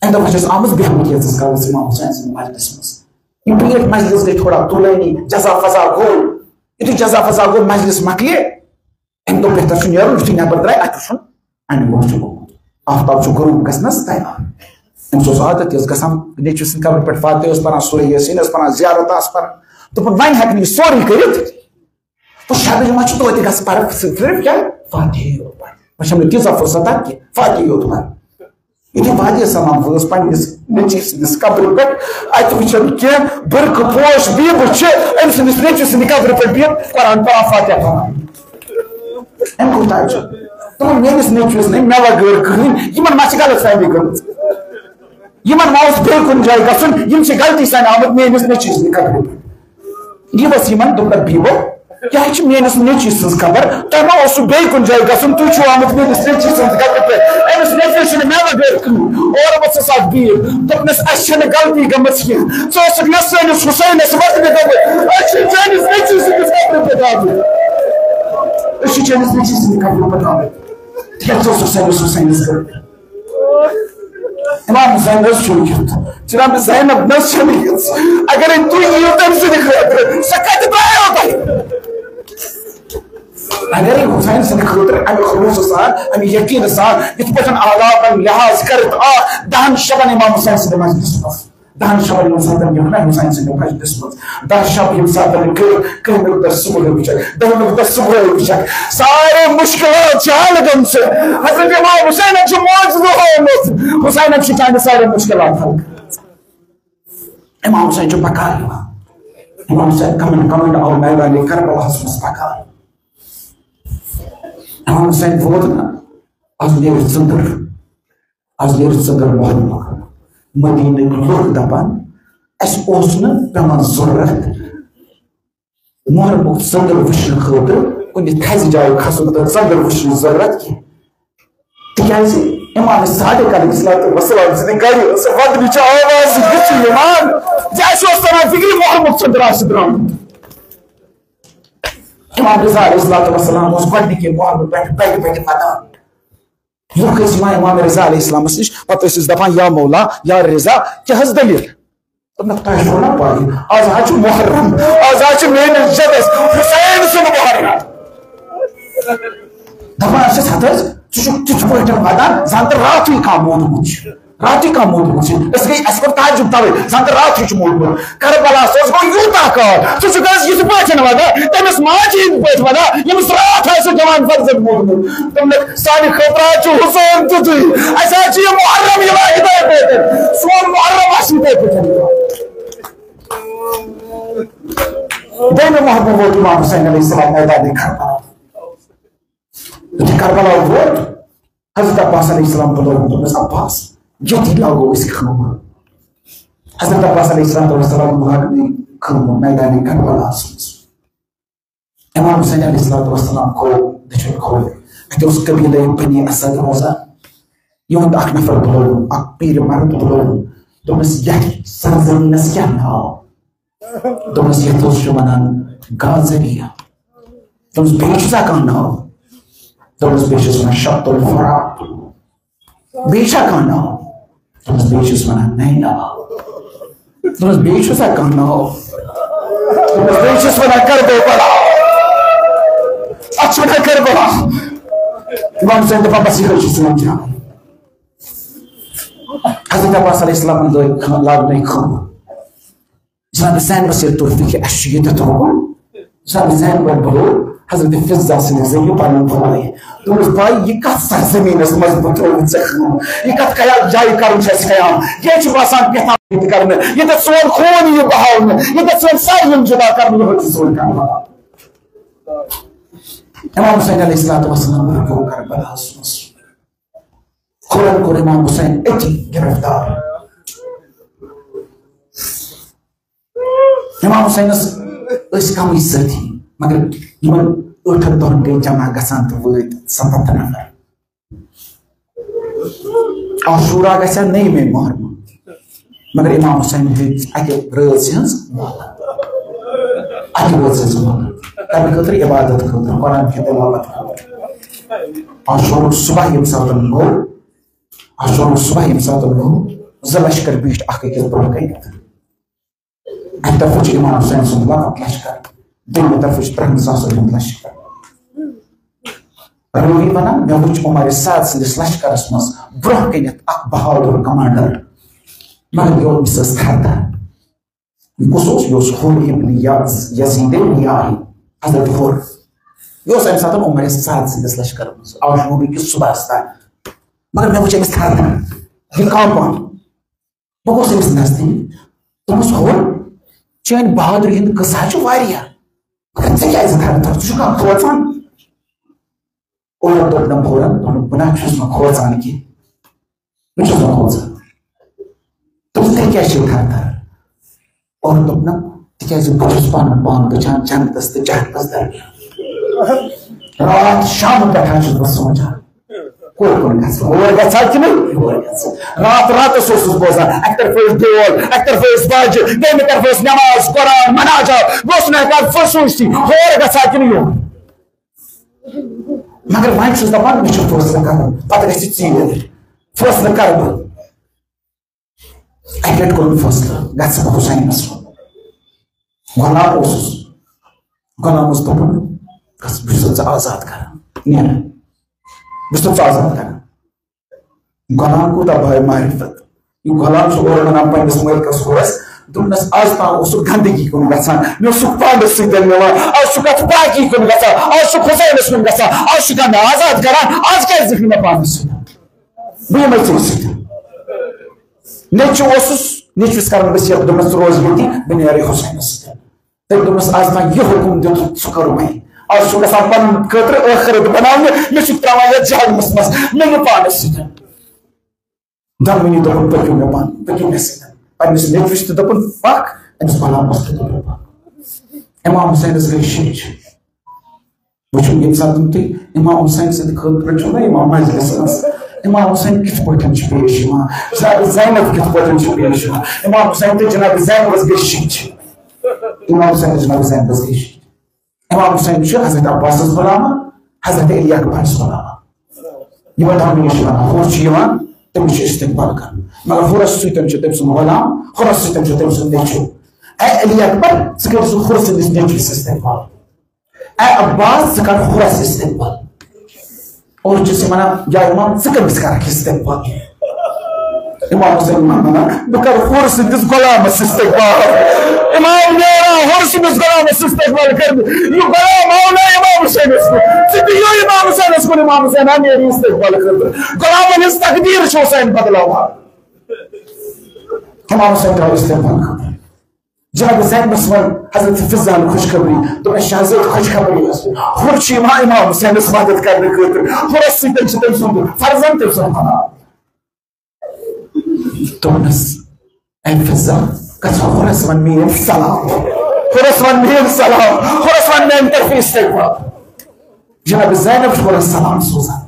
امہِ دۄہ چھَس آمٕژ بیٚہمٕژ ییٖژَس کالَس امام حسین سٕنٛز مجلس منٛز۔ یہِ بیٖٹھ مجلس گٔے تھوڑا طولٲنی، جزا فضا گوٚو۔ یُتھُے جزا فضا گوٚو، مجلس مۄکلے، امہِ دوٚپ بہتر چھُ نیرُن، یُتھُے نٮ۪بر درٛاے، اتہِ وُچھُن، انہِ وول چھُ گوٚمُت۔ آفتاب چھُ غروب گژھنس تیار۔ أمِس اوس عادت، یہِ اوس گژھان نیٚچوِ سٕنٛدِ قبرِ پٮ۪ٹھ، فاتحہ اوس پران، سورہ یاسین اوس پران، زیارت آس پران۔ دوٚپُن، وۄنۍ ہٮ۪کہٕ نہٕ یہِ سورُے کٔرِتھ۔ تہٕ شبِ جمعہ چھُ توتہِ گژھان پران صرف کیٛاہ؟ فاتحہ یوت پران۔ وۄنۍ چھَم نہٕ تیٖژاہ فرصت کہِ فاتحہ یوت پران۔ یُتھُے وادی السلام وٲژ پننِس نیٚچوِ سٕنٛدِس قبرِ پٮ۪ٹھ، اتہِ وٕچھن کینٛہہ برقہٕ پوش بیبہٕ چھِ أمۍ سٕنٛدِس نیٚچوِ سٕنٛدِ قبرِ پٮ۪ٹھ بِہِتھ قرآن پران، فاتحہ پران۔ أمۍ کوٗتاہ چھُ؟ دوٚپُن، میٲنِس نیٚچوِس نہٕ مےٚ وغٲر کٕہٕنۍ، یِمن ما چھِ غلط فہمی گٔمٕژ؟ یِمن ما اوس بیٚیہِ کُنہِ جایہِ گژھُن؟ یِم چھِ غلطی سان آمٕتۍ میٲنِس نیٚچوِ سٕنٛدِ قبرِ پٮ۪ٹھ۔ یہِ ؤژھ یِمن، دوٚپنکھ، بیبو، یہِ حظ چھِ میٲنِس نیٚچوِ سٕنٛز قبر، تۄہہِ ما اوسوٕ بیٚیہِ کُنہِ جایہِ گژھُن؟ تُہۍ چھِو آمٕتۍ میٲنِس نیٚچوِ سٕنٛز قبرِ پٮ۪ٹھ۔ أمِس نیٚچوِس چھِنہٕ مےٚ وغٲر کٕہٕنۍ۔ اورٕ ؤژھٕس اکھ بیب، دوٚپنس، اسہِ چھنہٕ غلطی گٔمٕژ کینٛہہ، ژٕ اوسُکھ نہ سٲنِس حسینس وتنہِ گوٚمُت، أسۍ چھِ چٲنِس نیٚچوِ سٕنٛدِس قبرِ پٮ۪ٹھ آمٕتۍ۔ أسۍ چھِ چٲنِس نیٚچوِ سٕنٛدِ قبرِ پٮ۪ٹھ آمٕتۍ، تِکیازِ ژٕ اوسُکھ سٲنِس حسینس قبرِ پٮ۪ٹھ۔ امام حسین نہ حظ چھُنہٕ یُتھ۔ جناب زینب نہ حظ چھَنہٕ یِژھ۔ اگرے تُہۍ یِیِو تٔمۍ سٕنٛدِ خٲطرٕ، سۄ کَتہِ درٛایو تۄہہِ؟ اگرے حسین سٕنٛدِ خٲطرٕ اَمہِ خلوصہٕ سان، اَمہِ یقیٖنہٕ سان، یِتھ پٲٹھۍ آدابن لحاظ کٔرِتھ آ دَہَن شبن امام حسین سٕنٛدِ مجلسہِ منٛز، دَہَن شبن یِمن ساتن یِم نہ حسین سٕنٛدِ مجلسہِ منٛز، دَہ شب ییٚمہِ ساتن کٔر، کٔہمہِ دۄہ صبحٲے وٕچھکھ، دٔہمہِ دۄہ صبحٲے وٕچھکھ، سارے مُشکلات چھِ حل گٔمژٕ۔ حضرت امام حسینن چھُ معجزٕ ہوومُت۔ حسینن چھِ چانہِ سارے مُشکلات حل کٔرمٕژ۔ امام حسین چھُ پکان یِوان۔ امام حسین کمن کمن آو میدانِ کربلاہس منٛز پکان۔ امام حسین ووت نہ، از نیرِ ژٔنٛدٕر۔ از نیرِ ژٔنٛدٕر محرمُک۔ مدیٖنٕکۍ لُکھ دپان، اسہِ اوس نہٕ پٮ۪وان ضروٗرت محرمُک ژٔنٛدٕر وٕچھنہٕ خٲطرٕ کُنہِ تھزِ جایہِ کھسُن تہٕ ژٔنٛدٕر وٕچھنٕچ ضروٗرت کینٛہہ۔ تِکیازِ امام صادق علیہ الصلوۃ والسلام سٕنٛدِ گرِ ٲس ودنٕچ آواز گٔژھِتھ یِوان زِ اسہِ اوس تران فِکرِ محرمُک ژٔنٛدٕر آسہِ درٛامُت۔ امام رضا علیہ الصلوۃ والسلام اوس گۄڈٕنِکہِ محرمہٕ پٮ۪ٹھ بَڑِ بَڑِ وَدان۔ لُکھ ٲسۍ یِوان امام رضا علیہ السلامس نِش، پتہٕ ٲسۍ أسۍ دپان، "یا مولا، یا رضا، کیٛاہ حظ دٔلیٖل؟" دوٚپنکھ، "تۄہہِ چھو نا پَے، آز حظ چھُ محرم، آز حظ چھُ میٲنِس جدس حسین سُنٛد محرم۔" دپان ٲسِس، "ہتہٕ حظ، ژٕ چھُکھ تِتھ پٲٹھۍ ودان، زن تہٕ راتھٕے کانٛہہ موٗدمُت چھُ۔" راتھٕے کانٛہہ موٗدمُت چھُ۔ أسۍ گٔے، اَسہِ کوٚر تعجب تَوَے، زَن تہٕ راتھٕے چھُ موٗدمُت۔ کربلاہَس اوس گوٚو یوٗتاہ کال۔ ژٕ چھُکھ حظ یِتھ پٲٹھۍ وَدان؟ تٔمِس ما چھِ یِتھ پٲٹھۍ وَدان، ییٚمِس راتھ آسہِ جوان فرزند موٗدمُت؟ دوٚپنَکھ، سانہِ خٲطرٕ حظ چھُ حسین تیُتھُے۔ اَسہِ حظ چھُ یہِ محرم یِوان یِتھَے پٲٹھۍ۔ سون محرم آسہِ یِتھَے پٲٹھۍ یِوان۔ دوٚیمہِ محرمہٕ ووت امام حسین علیہ السلام میدانِ کربلا۔ یُتھُے کربلا ووت، حضرت عباس علیہ السلام بُلٲوُن، دوٚپنَس، "عباس، ییٚتھی لاگو أسۍ خٲمہٕ۔" حضرت عباس علیہ السلام بُلٲوُن میدانِ کربلاہَس منٛز۔ امام حسین علیہ الصلوۃ والسلام کھوٚو دٔچھُن کھوٚو۔ اَتہِ اوس قبیلہ بنی اسد روزان۔ یِہُنٛد اکھ نفر بُلٲوُن، اکھ پیٖرِ مرد بُلٲوُن۔ دوٚپنَس، "یَتھ سرزمینَس کیٛاہ ناو؟" دوٚپنَس، "یَتھ اوس چھُ وَنان گازریہ۔" دوٚپنَس، "بیٚیہِ چھُسا کانٛہہ ناو؟" دوٚپنَس، "بیٚیہِ چھُس وَنان شط الفرات۔" بیٚیہِ چھا کانٛہہ ناو؟ دوٚپمَس، "بیٚیہِ چھُس وَنان نینوا۔" دوٚپمَس، "بیٚیہِ چھُسا کانٛہہ ناو؟" دوٚپمَس، "بیٚیہِ چھُس وَنان کربلا۔" اَتھ چھِ وَنان کربلا۔ امام حسین دَپان، "بَس یِہوٚے چھُ سون جان۔" حضرت عباس علیہ السلامَن لٲگۍ خان، لاگنٲے خان۔ جناب زینبس ییٚلہِ توٚر فِکرِ، اَسہِ چھُ ییٚتٮ۪تھ رُکُن۔ جناب زینبن بُلو حضرت فضہ سٕنٛدِ ذٔریعہٕ پنُن بُلٲے۔ دوٚپمَس، "بھائی، یہِ کَتھ سرزمیٖنَس منٛز بہٕ ترٛووُتھ ژےٚ خان؟ یہِ کَتھ کیا جایہِ کَرُن چھُ اَسہِ قیام؟ ییٚتہِ چھُ باسان کیٛاہ تام ییٚتہِ کَرنہٕ، ییٚتٮ۪تھ سون خوٗن یہِ بہاونہٕ، ییٚتٮ۪تھ سٲنۍ سَر یِن جُدا کَرنہٕ، یِہوٚے چھُ سون کَربلا۔" امام حسین علیہ الصلوۃ والسلام رُکیو کربلاہَس منٛز۔ خۄداہن کوٚر امام حسین أتی گرفتار۔ امام حسینس ٲسۍ کمٕے سٲتھی، مگر یِمن ٲٹھن دۄہن گٔے جمع گژھان تہٕ وٲتۍ ستتھ نفر۔ عاشورہ گژھِ ہا نٔیمہِ محرمہٕ، مگر امام حسین ہیٚژ اکہِ رٲژ ہٕنٛز مۄہلت، اکہِ رٲژ ہٕنٛز مۄہلت، کمہِ خٲطرٕ؟ عبادت خٲطرٕ، قرآن کہِ تلاوت خٲطرٕ۔ عاشورُک صبح ییٚمہِ ساتہٕ گوٚو، عاشورُک صبح ییٚمہِ ساتہٕ گوٚو، زٕ لشکر بیٖٹھۍ اکھ أکِس برونٛہہ کنٮ۪تھ۔ اَکہِ طرفہٕ چھُ امام حسین سُنٛد لۄکُٹ لشکر، دوٚیمہِ طرفہٕ چھُ ترٕٛہن ساسن ہُنٛد لشکر۔ رٲوی وَنان، مےٚ وُچھ عمر سعد سٕنٛدِس لشکرس منٛز برونٛہہ کنٮ۪تھ اکھ بہادر کمانڈر، مگر یہِ اوس، أمِس ٲس تھر تھر۔ یہِ کُس اوس؟ یہِ اوس حُر ابن یز-، یزید ریاحی، حضرت حُر۔ یہِ اوس اَمہِ ساتہٕ عمر سعد سٕنٛدِس لشکرس منٛز، عاشورٕ کِس صُبحس تام۔ مگر مےٚ وُچھ أمِس تھر تھر، یہِ کانٛپان۔ بہٕ گوس أمِس نزدیٖک۔ دوٚپمَس، "حُر، چٲنۍ بہادری ہُنٛد قٕصہٕ حظ چھُ واریاہ۔ مگر ژےٚ کیٛازِ تھر تھر؟ ژٕ چھُکھ کانٛہہ کھوژان؟" اورٕ دوٚپ نہٕ حُرن، دوٚپُن، "بہٕ نہ چھُس نہٕ کھوژان کینٛہہ۔ بہٕ چھُس نہٕ کھوژان۔" دوٚپُن، "تیٚلہِ کیٛازِ چھِ تھر تھر؟" اورٕ دوٚپ نہٕ، "تِکیٛازِ بہٕ چھُس پَنُن پان وٕچھان جنتَس تہٕ جہنمَس درمیان۔ راتھ شامہٕ پٮ۪ٹھ حظ چھُس بہٕ سونٛچان، کورِ کُن گژھٕ، ہور گژھٕ ہا کِنہٕ یور گژھٕ؟" راتھ راتَس اوسُس بوزان، اَکہِ طرفہٕ ٲسۍ ڈول، اَکہِ طرفہٕ ٲسۍ باجہِ، بیٚیہِ طرفہٕ ٲسۍ نٮ۪ماز، قرآن، مناجات۔ بہٕ اوسُس نہٕ ہٮ۪کان سُہ سوٗنٛچتھٕے، ہور گژھٕ ہا کِنہٕ یور۔ مگر وۄنۍ چھُس دَپان، مےٚ چھُ فٲصلہٕ کَرُن، پَتہٕ گژھِ ژیٖرۍ۔ فٲصلہٕ کَرٕ بہٕ۔ اَکہِ لَٹہِ کوٚر مےٚ فٲصلہٕ، گژھٕ بہٕ حُسینَس کُن۔ غلام اوسُس۔ غلامَس دوٚپُن، "گژھ، بہٕ چھُسَتھ ژٕ آزاد کران۔ نیر۔ بہٕ چھُسَتھ ژٕ آزاد کران۔" غلام کوٗتاہ بھاے معرفت۔ یہِ غلام چھُ اورٕ وَنان پنٛنِس مٲلکَس ہُرَس، دوٚپنَس، "آز تام اوسُکھ گندگی کُن گژھان، مےٚ اوسُکھ پانَس سۭتۍ نِوان، آز چھُکھ اَتھ پاکی کُن گژھان، آز چھُکھ حُسینَس کُن گژھان، آز چھُکھ مےٚ آزاد کران، آز کیٛازِ دِکھ نہٕ مےٚ پانَس سۭتۍ؟" بہٕ یِمَے ژےٚ سۭتۍ۔ نیٚچوٗ اوسُس، نیٚچوِس کران وصیت، دوٚپمَس، "ژٕ روز ییٚتی، بہٕ نیرٕ حُسینَس سۭتۍ۔" تٔمۍ دوٚپمَس، "آز تام یہِ حُکُم دیُتُتھ، سُہ کوٚر مےٚ۔ آز چھُ گژھان پَنُن خٲطرٕ ٲخرت بَناونہِ، مےٚ چھُ ترٛاوان یَتھ جہنمَس منٛز، مےٚ نہٕ پانَس سۭتۍ۔" دۄنوٕنی دوٚپُن، "پٔکِو مےٚ پانہٕ، پٔکِو مےٚ سۭتۍ۔" پنٛنِس نیٚچوِس تہِ دوٚپُن، "پَکھ"، أمِس غلامَس تہِ دوٚپُن، "پَکھ۔" امام حُسینَس گٔے شِٹھۍ۔ وٕچھِو، ییٚمہِ ساتہٕ تُہۍ امام حُسین سٕنٛدِ خٲطرٕ چھِو نہ یِوان مجلِسَس منٛز، امام حُسین کِتھ پٲٹھۍ چھِ پیش یِوان، جناب زینب کِتھ پٲٹھۍ چھِ پیش یِوان؟ امام حُسین تہٕ جناب زینبَس گٔے شِٹھۍ۔ امام حُسین تہٕ جناب زینبَس گٔے شِٹھۍ۔ امام حسین چھُ حضرت عباسس غلام، حضرت علی اکبرس غلام۔ یِمن دۄنوٕنی چھُ ونان، ہُر چھُ یِوان، تٔمِس چھُ استقبال کرُن۔ مگر ہُرس سۭتۍ چھُ تٔمۍ سُنٛد غلام، ہُرس سۭتۍ چھُ تٔمۍ سُنٛد نیٚچوٗ۔ اے علی اکبر، ژٕ کٔرۍ زِ ہُر سٕنٛدِس نیٚچوِس استقبال۔ اے عباس، ژٕ کر ہُرس استقبال۔ اور چھُس یہِ ونان، یا امام، ژٕ کٔمِس کرکھ استقبال؟ امام حسین ونان، بہٕ کرٕ ہُر سٕنٛدِس غلامس استقبال۔ امام نیران، ہُر سٕنٛدِس غلامس استقبال کرنہِ۔ یہِ غلام آو نہٕ امام حسینس کُن۔ ژٕ تہِ یِیو امام حسینس کُن، امام حسین آو نیرِ استقبال خٲطرٕ۔ غلامن ہٕنٛز تقدیٖر چھِ حسین بدلاوان۔ امام حسین درٛاو استقبال خٲطرٕ۔ جناب زینبس ووٚن حضرت فضہ ہن خوشخبری، دوٚپنس، شہزادٕ، خوشخبری ٲس۔ ہُر چھُ یِوان امام حسینس مدد کرنہٕ خٲطرٕ۔ ہُرس سۭتۍ چھُ تٔمۍ سُنٛد فرزند، تٔمۍ سُنٛد غلام۔ دوٚپنس، اے فضہ، گژھ ہُرس ون میٲنۍ سلام۔ ہُرس ون میٲنۍ سلام۔ ہُرس ون میانہِ طرفہٕ استقبال۔ جناب زینب چھُ ہُرس سلام سوزان۔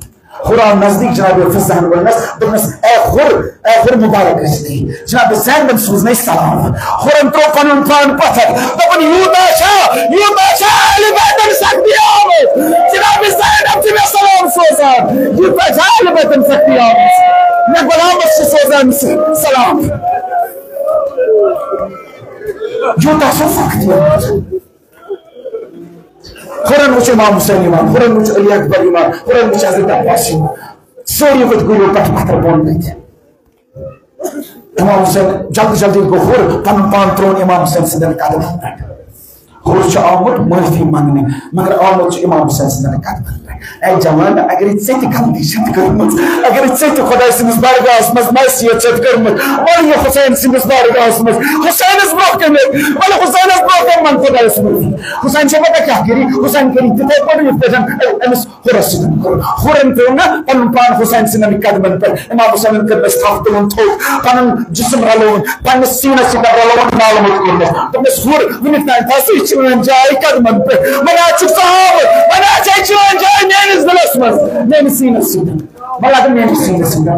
ہُر آو نزدیٖک جناب فضہ ہن وننس، دوٚپنس، اے ہُر، اے ہُر مبارک گژھِ ژےٚ۔ جناب زینبن سوزنَے سلام۔ ہُرن ترٛوو پنُن پان پتھر۔ دوٚپُن، یوٗتاہ چھا، یوٗتاہ چھا اہل بیتن سختی آمٕژ؟ جناب زینب چھِ مےٚ سلام سوزان۔ یوٗتاہ چھا اہل بیتن سختی آمٕژ؟ مےٚ غلامس چھِ سوزان س-، سلام۔ یوٗتاہ چھا سختی آمٕژ؟ ہُرن وٕچھ امام حسین یِوان، ہُرن وٕچھ علی اکبر یِوان، ہُرن وٕچھ حضرت عباس یِوان۔ سٲری ؤتھۍ گُرِو پٮ۪ٹھ پتھر بۄن ؤتھۍ۔ امام حسین جلدی جلدی گوٚو ہُر، پنُن پان ترٛوون امام حسین سٕنٛدٮ۪ن قدمن پٮ۪ٹھ۔ ہُر چھُ آمُت معٲفی منٛگنہِ، مگر آمُت چھُ امام حسین سٕنٛدٮ۪ن قدمن پٮ۪ٹھ۔ اے جوان، اگر ژےٚ تہِ غلطی چھَتھ کٔرمٕژ، اگر ژےٚ تہِ خۄداے سٕنٛدِس بارگاہس منٛز معصیت چھَتھ کٔرمٕژ، وَل یہِ حسین سٕنٛدِس بارگاہس منٛز، حسینس برٛونٛہہ کَنہِ، وَل حسینس برٛونٛہہ کَنہِ وَن خۄدایس معٲفی۔ حسین چھُ پتہ کیٛاہ کٔرِتھ، حسین کٔرِتھ تِتھَے پٲٹھۍ یِتھ پٲٹھۍ أمِس ہُرس سۭتۍ کوٚر۔ ہُرن ترٛوو نہ پنُن پان حسین سٕنٛدٮ۪ن قدمن پٮ۪ٹھ۔ امام حسینن کٔر أسۍ تھپھ، تُلُن تھوٚد، پنُن جسم رلووُن، پننِس سیٖنس سۭتۍ رلووُن، نالہٕ موٚت کوٚرنس۔ دوٚپنس، ہُر، وُنیُک تام تھٲو ژٕ چٲنۍ جاے قدمن پٮ۪ٹھ۔ وۄنۍ آز چھُکھ ژٕ آمُت، وۄنۍ آز چھے چٲنۍ جاے میٲنِس دِلس منٛز، میٲنِس سیٖنس سۭتۍ۔ وۄنۍ لاگہٕ میٲنِس سیٖنس سۭتۍ۔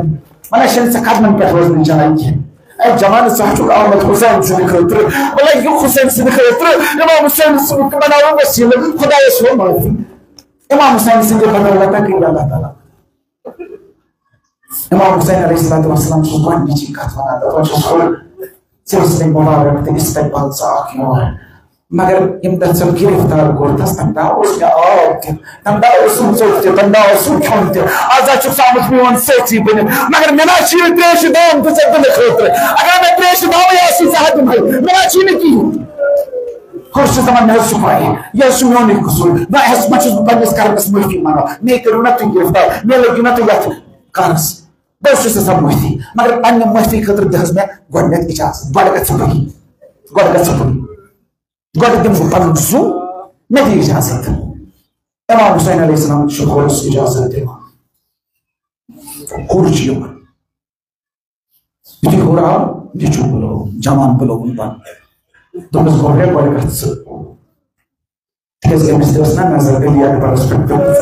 وۄنۍ چھَنہٕ ژےٚ قدمن پٮ۪ٹھ روزنٕچ جاے کینٛہہ۔ اے جوان، ژٕ ہا چھُکھ آمُت حسین سٕنٛدِ خٲطرٕ۔ وۄنۍ یہِ حسین سٕنٛدِ خٲطرٕ، امام حسین سُنٛد بناوُن وسیٖلہٕ، خۄدایس ہو معٲفی۔ امام حسین سٕنٛدِ بدولت گٔے اللہ تعالیٰ۔ امام حسین علیہ الصلوۃ والسلام چھُ گۄڈٕنِچی کتھ ونان، دپان چھُس، ہُر، ژےٚ ٲسۍ مےٚ مبارک تہٕ استقبال ژٕ اکھ یِوان۔ مگر ییٚمہِ دۄہ ژےٚ گرفتار کوٚرتھس، تمہِ دۄہ اوس مےٚ آب تہِ، تمہِ دۄہ اوسُم ژوٚپ تہِ، تمہِ دۄہ اوسُم کھیوٚن تہِ۔ از ہا چھُکھ ژٕ آمُت میون سٲتھی بٔنِتھ، مگر مےٚ نہ چھُ یہِ تریشہِ دام تہِ ژےٚ دِنہٕ خٲطرٕ۔ اگر مےٚ تریشہِ دامٕے آسہِ ژےٚ ہا دِمہٕ ہا، مےٚ نہ چھُ یہِ نہٕ کِہیٖنۍ۔ ہُر چھُس دپان، مےٚ حظ چھُ پَے، یہِ حظ چھُ میونُے قصوٗر۔ وۄنۍ حظ، وۄنۍ چھُس بہٕ پننِس کرمس معٲفی منٛگان۔ مےٚ کٔرِو نہ تُہۍ گرفتار، مےٚ لٔگِو نہ تُہۍ یتھ کرس۔ بہٕ حظ چھُس یژھان معٲفی، مگر پننہِ معٲفی خٲطرٕ دِ حظ مےٚ گۄڈٕنٮ۪تھ اجازت، گۄڈٕ گژھٕ بہٕ، گۄڈٕ گژھٕ بہٕ، گۄڈٕ دِمہٕ بہٕ پنُن زُو، مےٚ دِ اجازت۔ امام حسین علیہ السلام چھُ ہُرس اجازت دِوان۔ ہُر چھُ یِوان۔ یُتھُے ہُر آو، نیٚچوٗ بُلووُن، جوان بُلووُن پَنُن۔ دوٚپنَس، "گوٚبریا، گۄڈٕ گژھ ژٕ۔ تِکیٛازِ أمِس تہِ ٲس نہ نظر علی اکبرس پٮ۪ٹھ پیٚمٕژ۔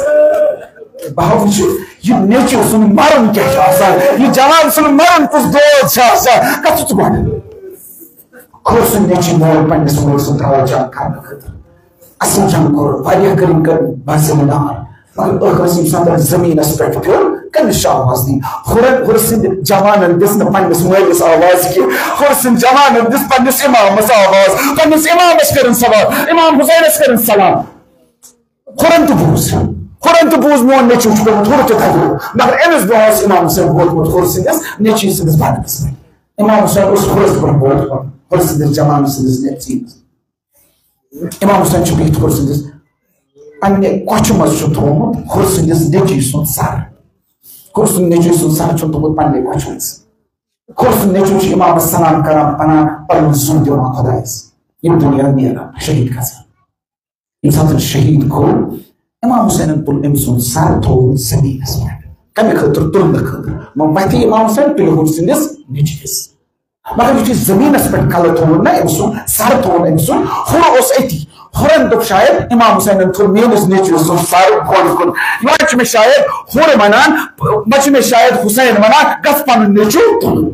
بہٕ ہا وٕچھِ، یہِ نیٚچوٗ سُنٛد مَرُن کیٛاہ چھُ آسان، یہِ جوان سُنٛد مَرُن کُس دود چھُ آسان۔ گژھ ژٕ گۄڈٕ۔" ہُر سُنٛد نیٚچوٗ مول پنٛنِس مٲلۍ سُنٛد درٛاو جنٛگ کرنہٕ خٲطرٕ۔ اصل جنگ کوٚر، واریاہ کٔرٕن کٔر باسیٚو نار۔ مگر ٲخرس ییٚمہِ ساتہٕ زٔمیٖنس پٮ۪ٹھ پیوٚو، کٔمِس چھِ آواز دِنۍ؟ ہُرن، ہُر سٕنٛدِ جوانن دِژ نہٕ پننِس مٲلِس آواز کینٛہہ۔ ہُر سٕنٛدِ جوانن دِژ پننِس امامس آواز۔ پننِس امامس کٔرٕن سوال، امام حسینس کٔرٕن سلام۔ ہُرن تہِ بوٗز، ہُرن تہِ بوٗز، میون نیٚچوٗ چھُ پیوٚمُت، ہُر تہِ تھدیو۔ مگر أمِس برونٛہہ اوس امام حسین ووتمُت ہُر سٕنٛدِس نیٚچوٗ سٕنٛدِس بدنس پٮ۪ٹھ۔ امام حسین اوس ہُرس برونٛہہ ووتمُت، ہُر سٕنٛدِس جوان سٕنٛدِس نیٚچوِس۔ امام حسین چھُ بِہِتھ ہُر سٕنٛدِس، پننہِ کۄچھِ منٛز چھُ تھوومُت ہُر سٕنٛدِس نیٚچوۍ سُنٛد سر۔ ہُر سُنٛد نیٚچوۍ سُنٛد سر چھُ تھوومُت پننہِ کۄچھِ منٛز۔ ہُر سُنٛد نیٚچوٗ چھُ امامس سلام کران، پناہ پنُن زُو دِوان خۄدایس۔ ییٚمہِ دُنیا نیران، شہیٖد گژھان۔ ییٚمہِ ساتہٕ شہیٖد گوٚو، امام حسینن تُل أمۍ سُنٛد سر، تھووُن زٔمیٖنس پٮ۪ٹھ۔ کمہِ خٲطرٕ؟ تُلنہٕ خٲطرٕ۔ وۄنۍ وتھِ امام حسین، تُلہِ ہُر سٕنٛدِس نیٚچوِس۔ مگر یُتھُے زٔمیٖنَس پٮ۪ٹھ کَلہٕ تھوٚوُن نہ أمۍ سُنٛد، سَر تھوٚوُن أمۍ سُنٛد، ہُر اوس أتی۔ ہُرَن دوٚپ شاید، امام حسینَن تھوٚو میٲنِس نیٚچوِس سُنٛد سَر بۄن کُن۔ یِوان چھُ مےٚ شاید ہُر وَنان، پَتہٕ چھُ مےٚ شاید حسین وَنان، "گژھ پَنُن نیٚچوٗ تُل۔"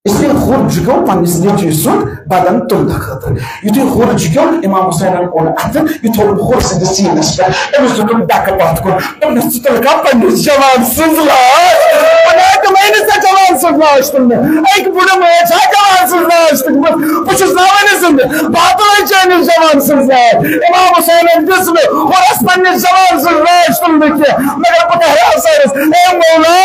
اس لیے ہُر جُکیو پننِس نیٚچوِ سُنٛد بدن تُلنہٕ خٲطرٕ۔ یُتھُے ہُر جُکیو، امام حسینن اوٚن اتھٕ، یہِ تھوٚوُن ہُر سٕنٛدِس سیٖنس پٮ۪ٹھ، أمِس دیُتُن ڈکہٕ پتھ کُن۔ دوٚپنس، "ژٕ تُلکھا پننِس جوان سٕنٛز لاش؟" ونے، "تِمے نہٕ ژےٚ جوان سٕنٛز لاش تُلنہٕ۔ أکۍ بُڈٕ مٲج چھا جوان سٕنٛز لاش تُلمٕژ؟ بہٕ چھُس نا وۄنۍ زِندٕ، بہٕ ہا تُلے چٲنِس جوان سٕنٛز لاش۔" امام حسینن دِژ نہٕ ہُرس پننِس جوان سٕنٛز لاش تُلنہٕ کینٛہہ، مگر بہٕ کَرٕ ہا عرض، اے مولا،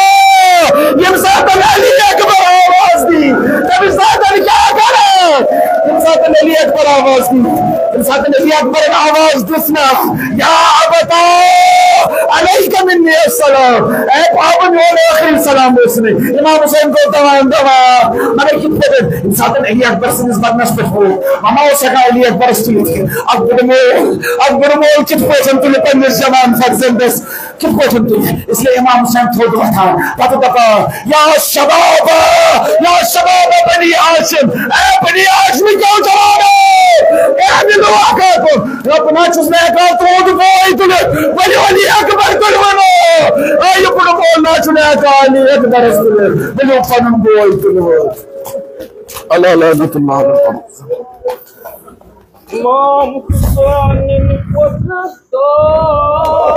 ییٚمہِ ساتہٕ علی اکبر آواز دی، تَمہِ ساتہٕ کیٛاہ کران؟ ییٚمہِ ساتہٕ علی اکبر آواز دی، ییٚمہِ ساتہٕ علی اکبرن آواز دِژ نا، یا ابتا، علیک منی السلام، اے بابا، میون ٲخری سلام اوس نہٕ۔ امام حسین گوٚو دوان دوان، مگر کِتھ پٲٹھۍ؟ ییٚمہِ ساتہٕ علی اکبر سٕنٛدِس بدنس پٮ۪ٹھ ووت، مما اوس ہٮ۪کان علی اکبرس تُلِتھ کِنہٕ؟ اکھ بُڈٕ مول، اکھ بُڈٕ مول کِتھ پٲٹھۍ تُلہِ پننِس جوان فرزندس؟ کِتھ پٲٹھۍ تُلہِ؟ اس لیے امام حسین تھوٚد وۄتھان، پتہٕ دپان، یا شباب، یا شباب بنی ہاشم، اے بنی ہاشم کیو جوانو، اے بنو اکاکم، رب نا چھُس نہٕ ہٮ۪کان تُہُنٛد بوے تُلِتھ، ؤلِو علی اکبر تُلۍ ونو، اے یہِ بُڈٕ مول نا چھُنہٕ ہٮ۪کان علی اکبرس تُلِتھ، ؤلِو پنُن بوے تُلِو۔ اللہ لعنت اللہ علیہ۔ امام حسین کوٚر نہٕ دعا۔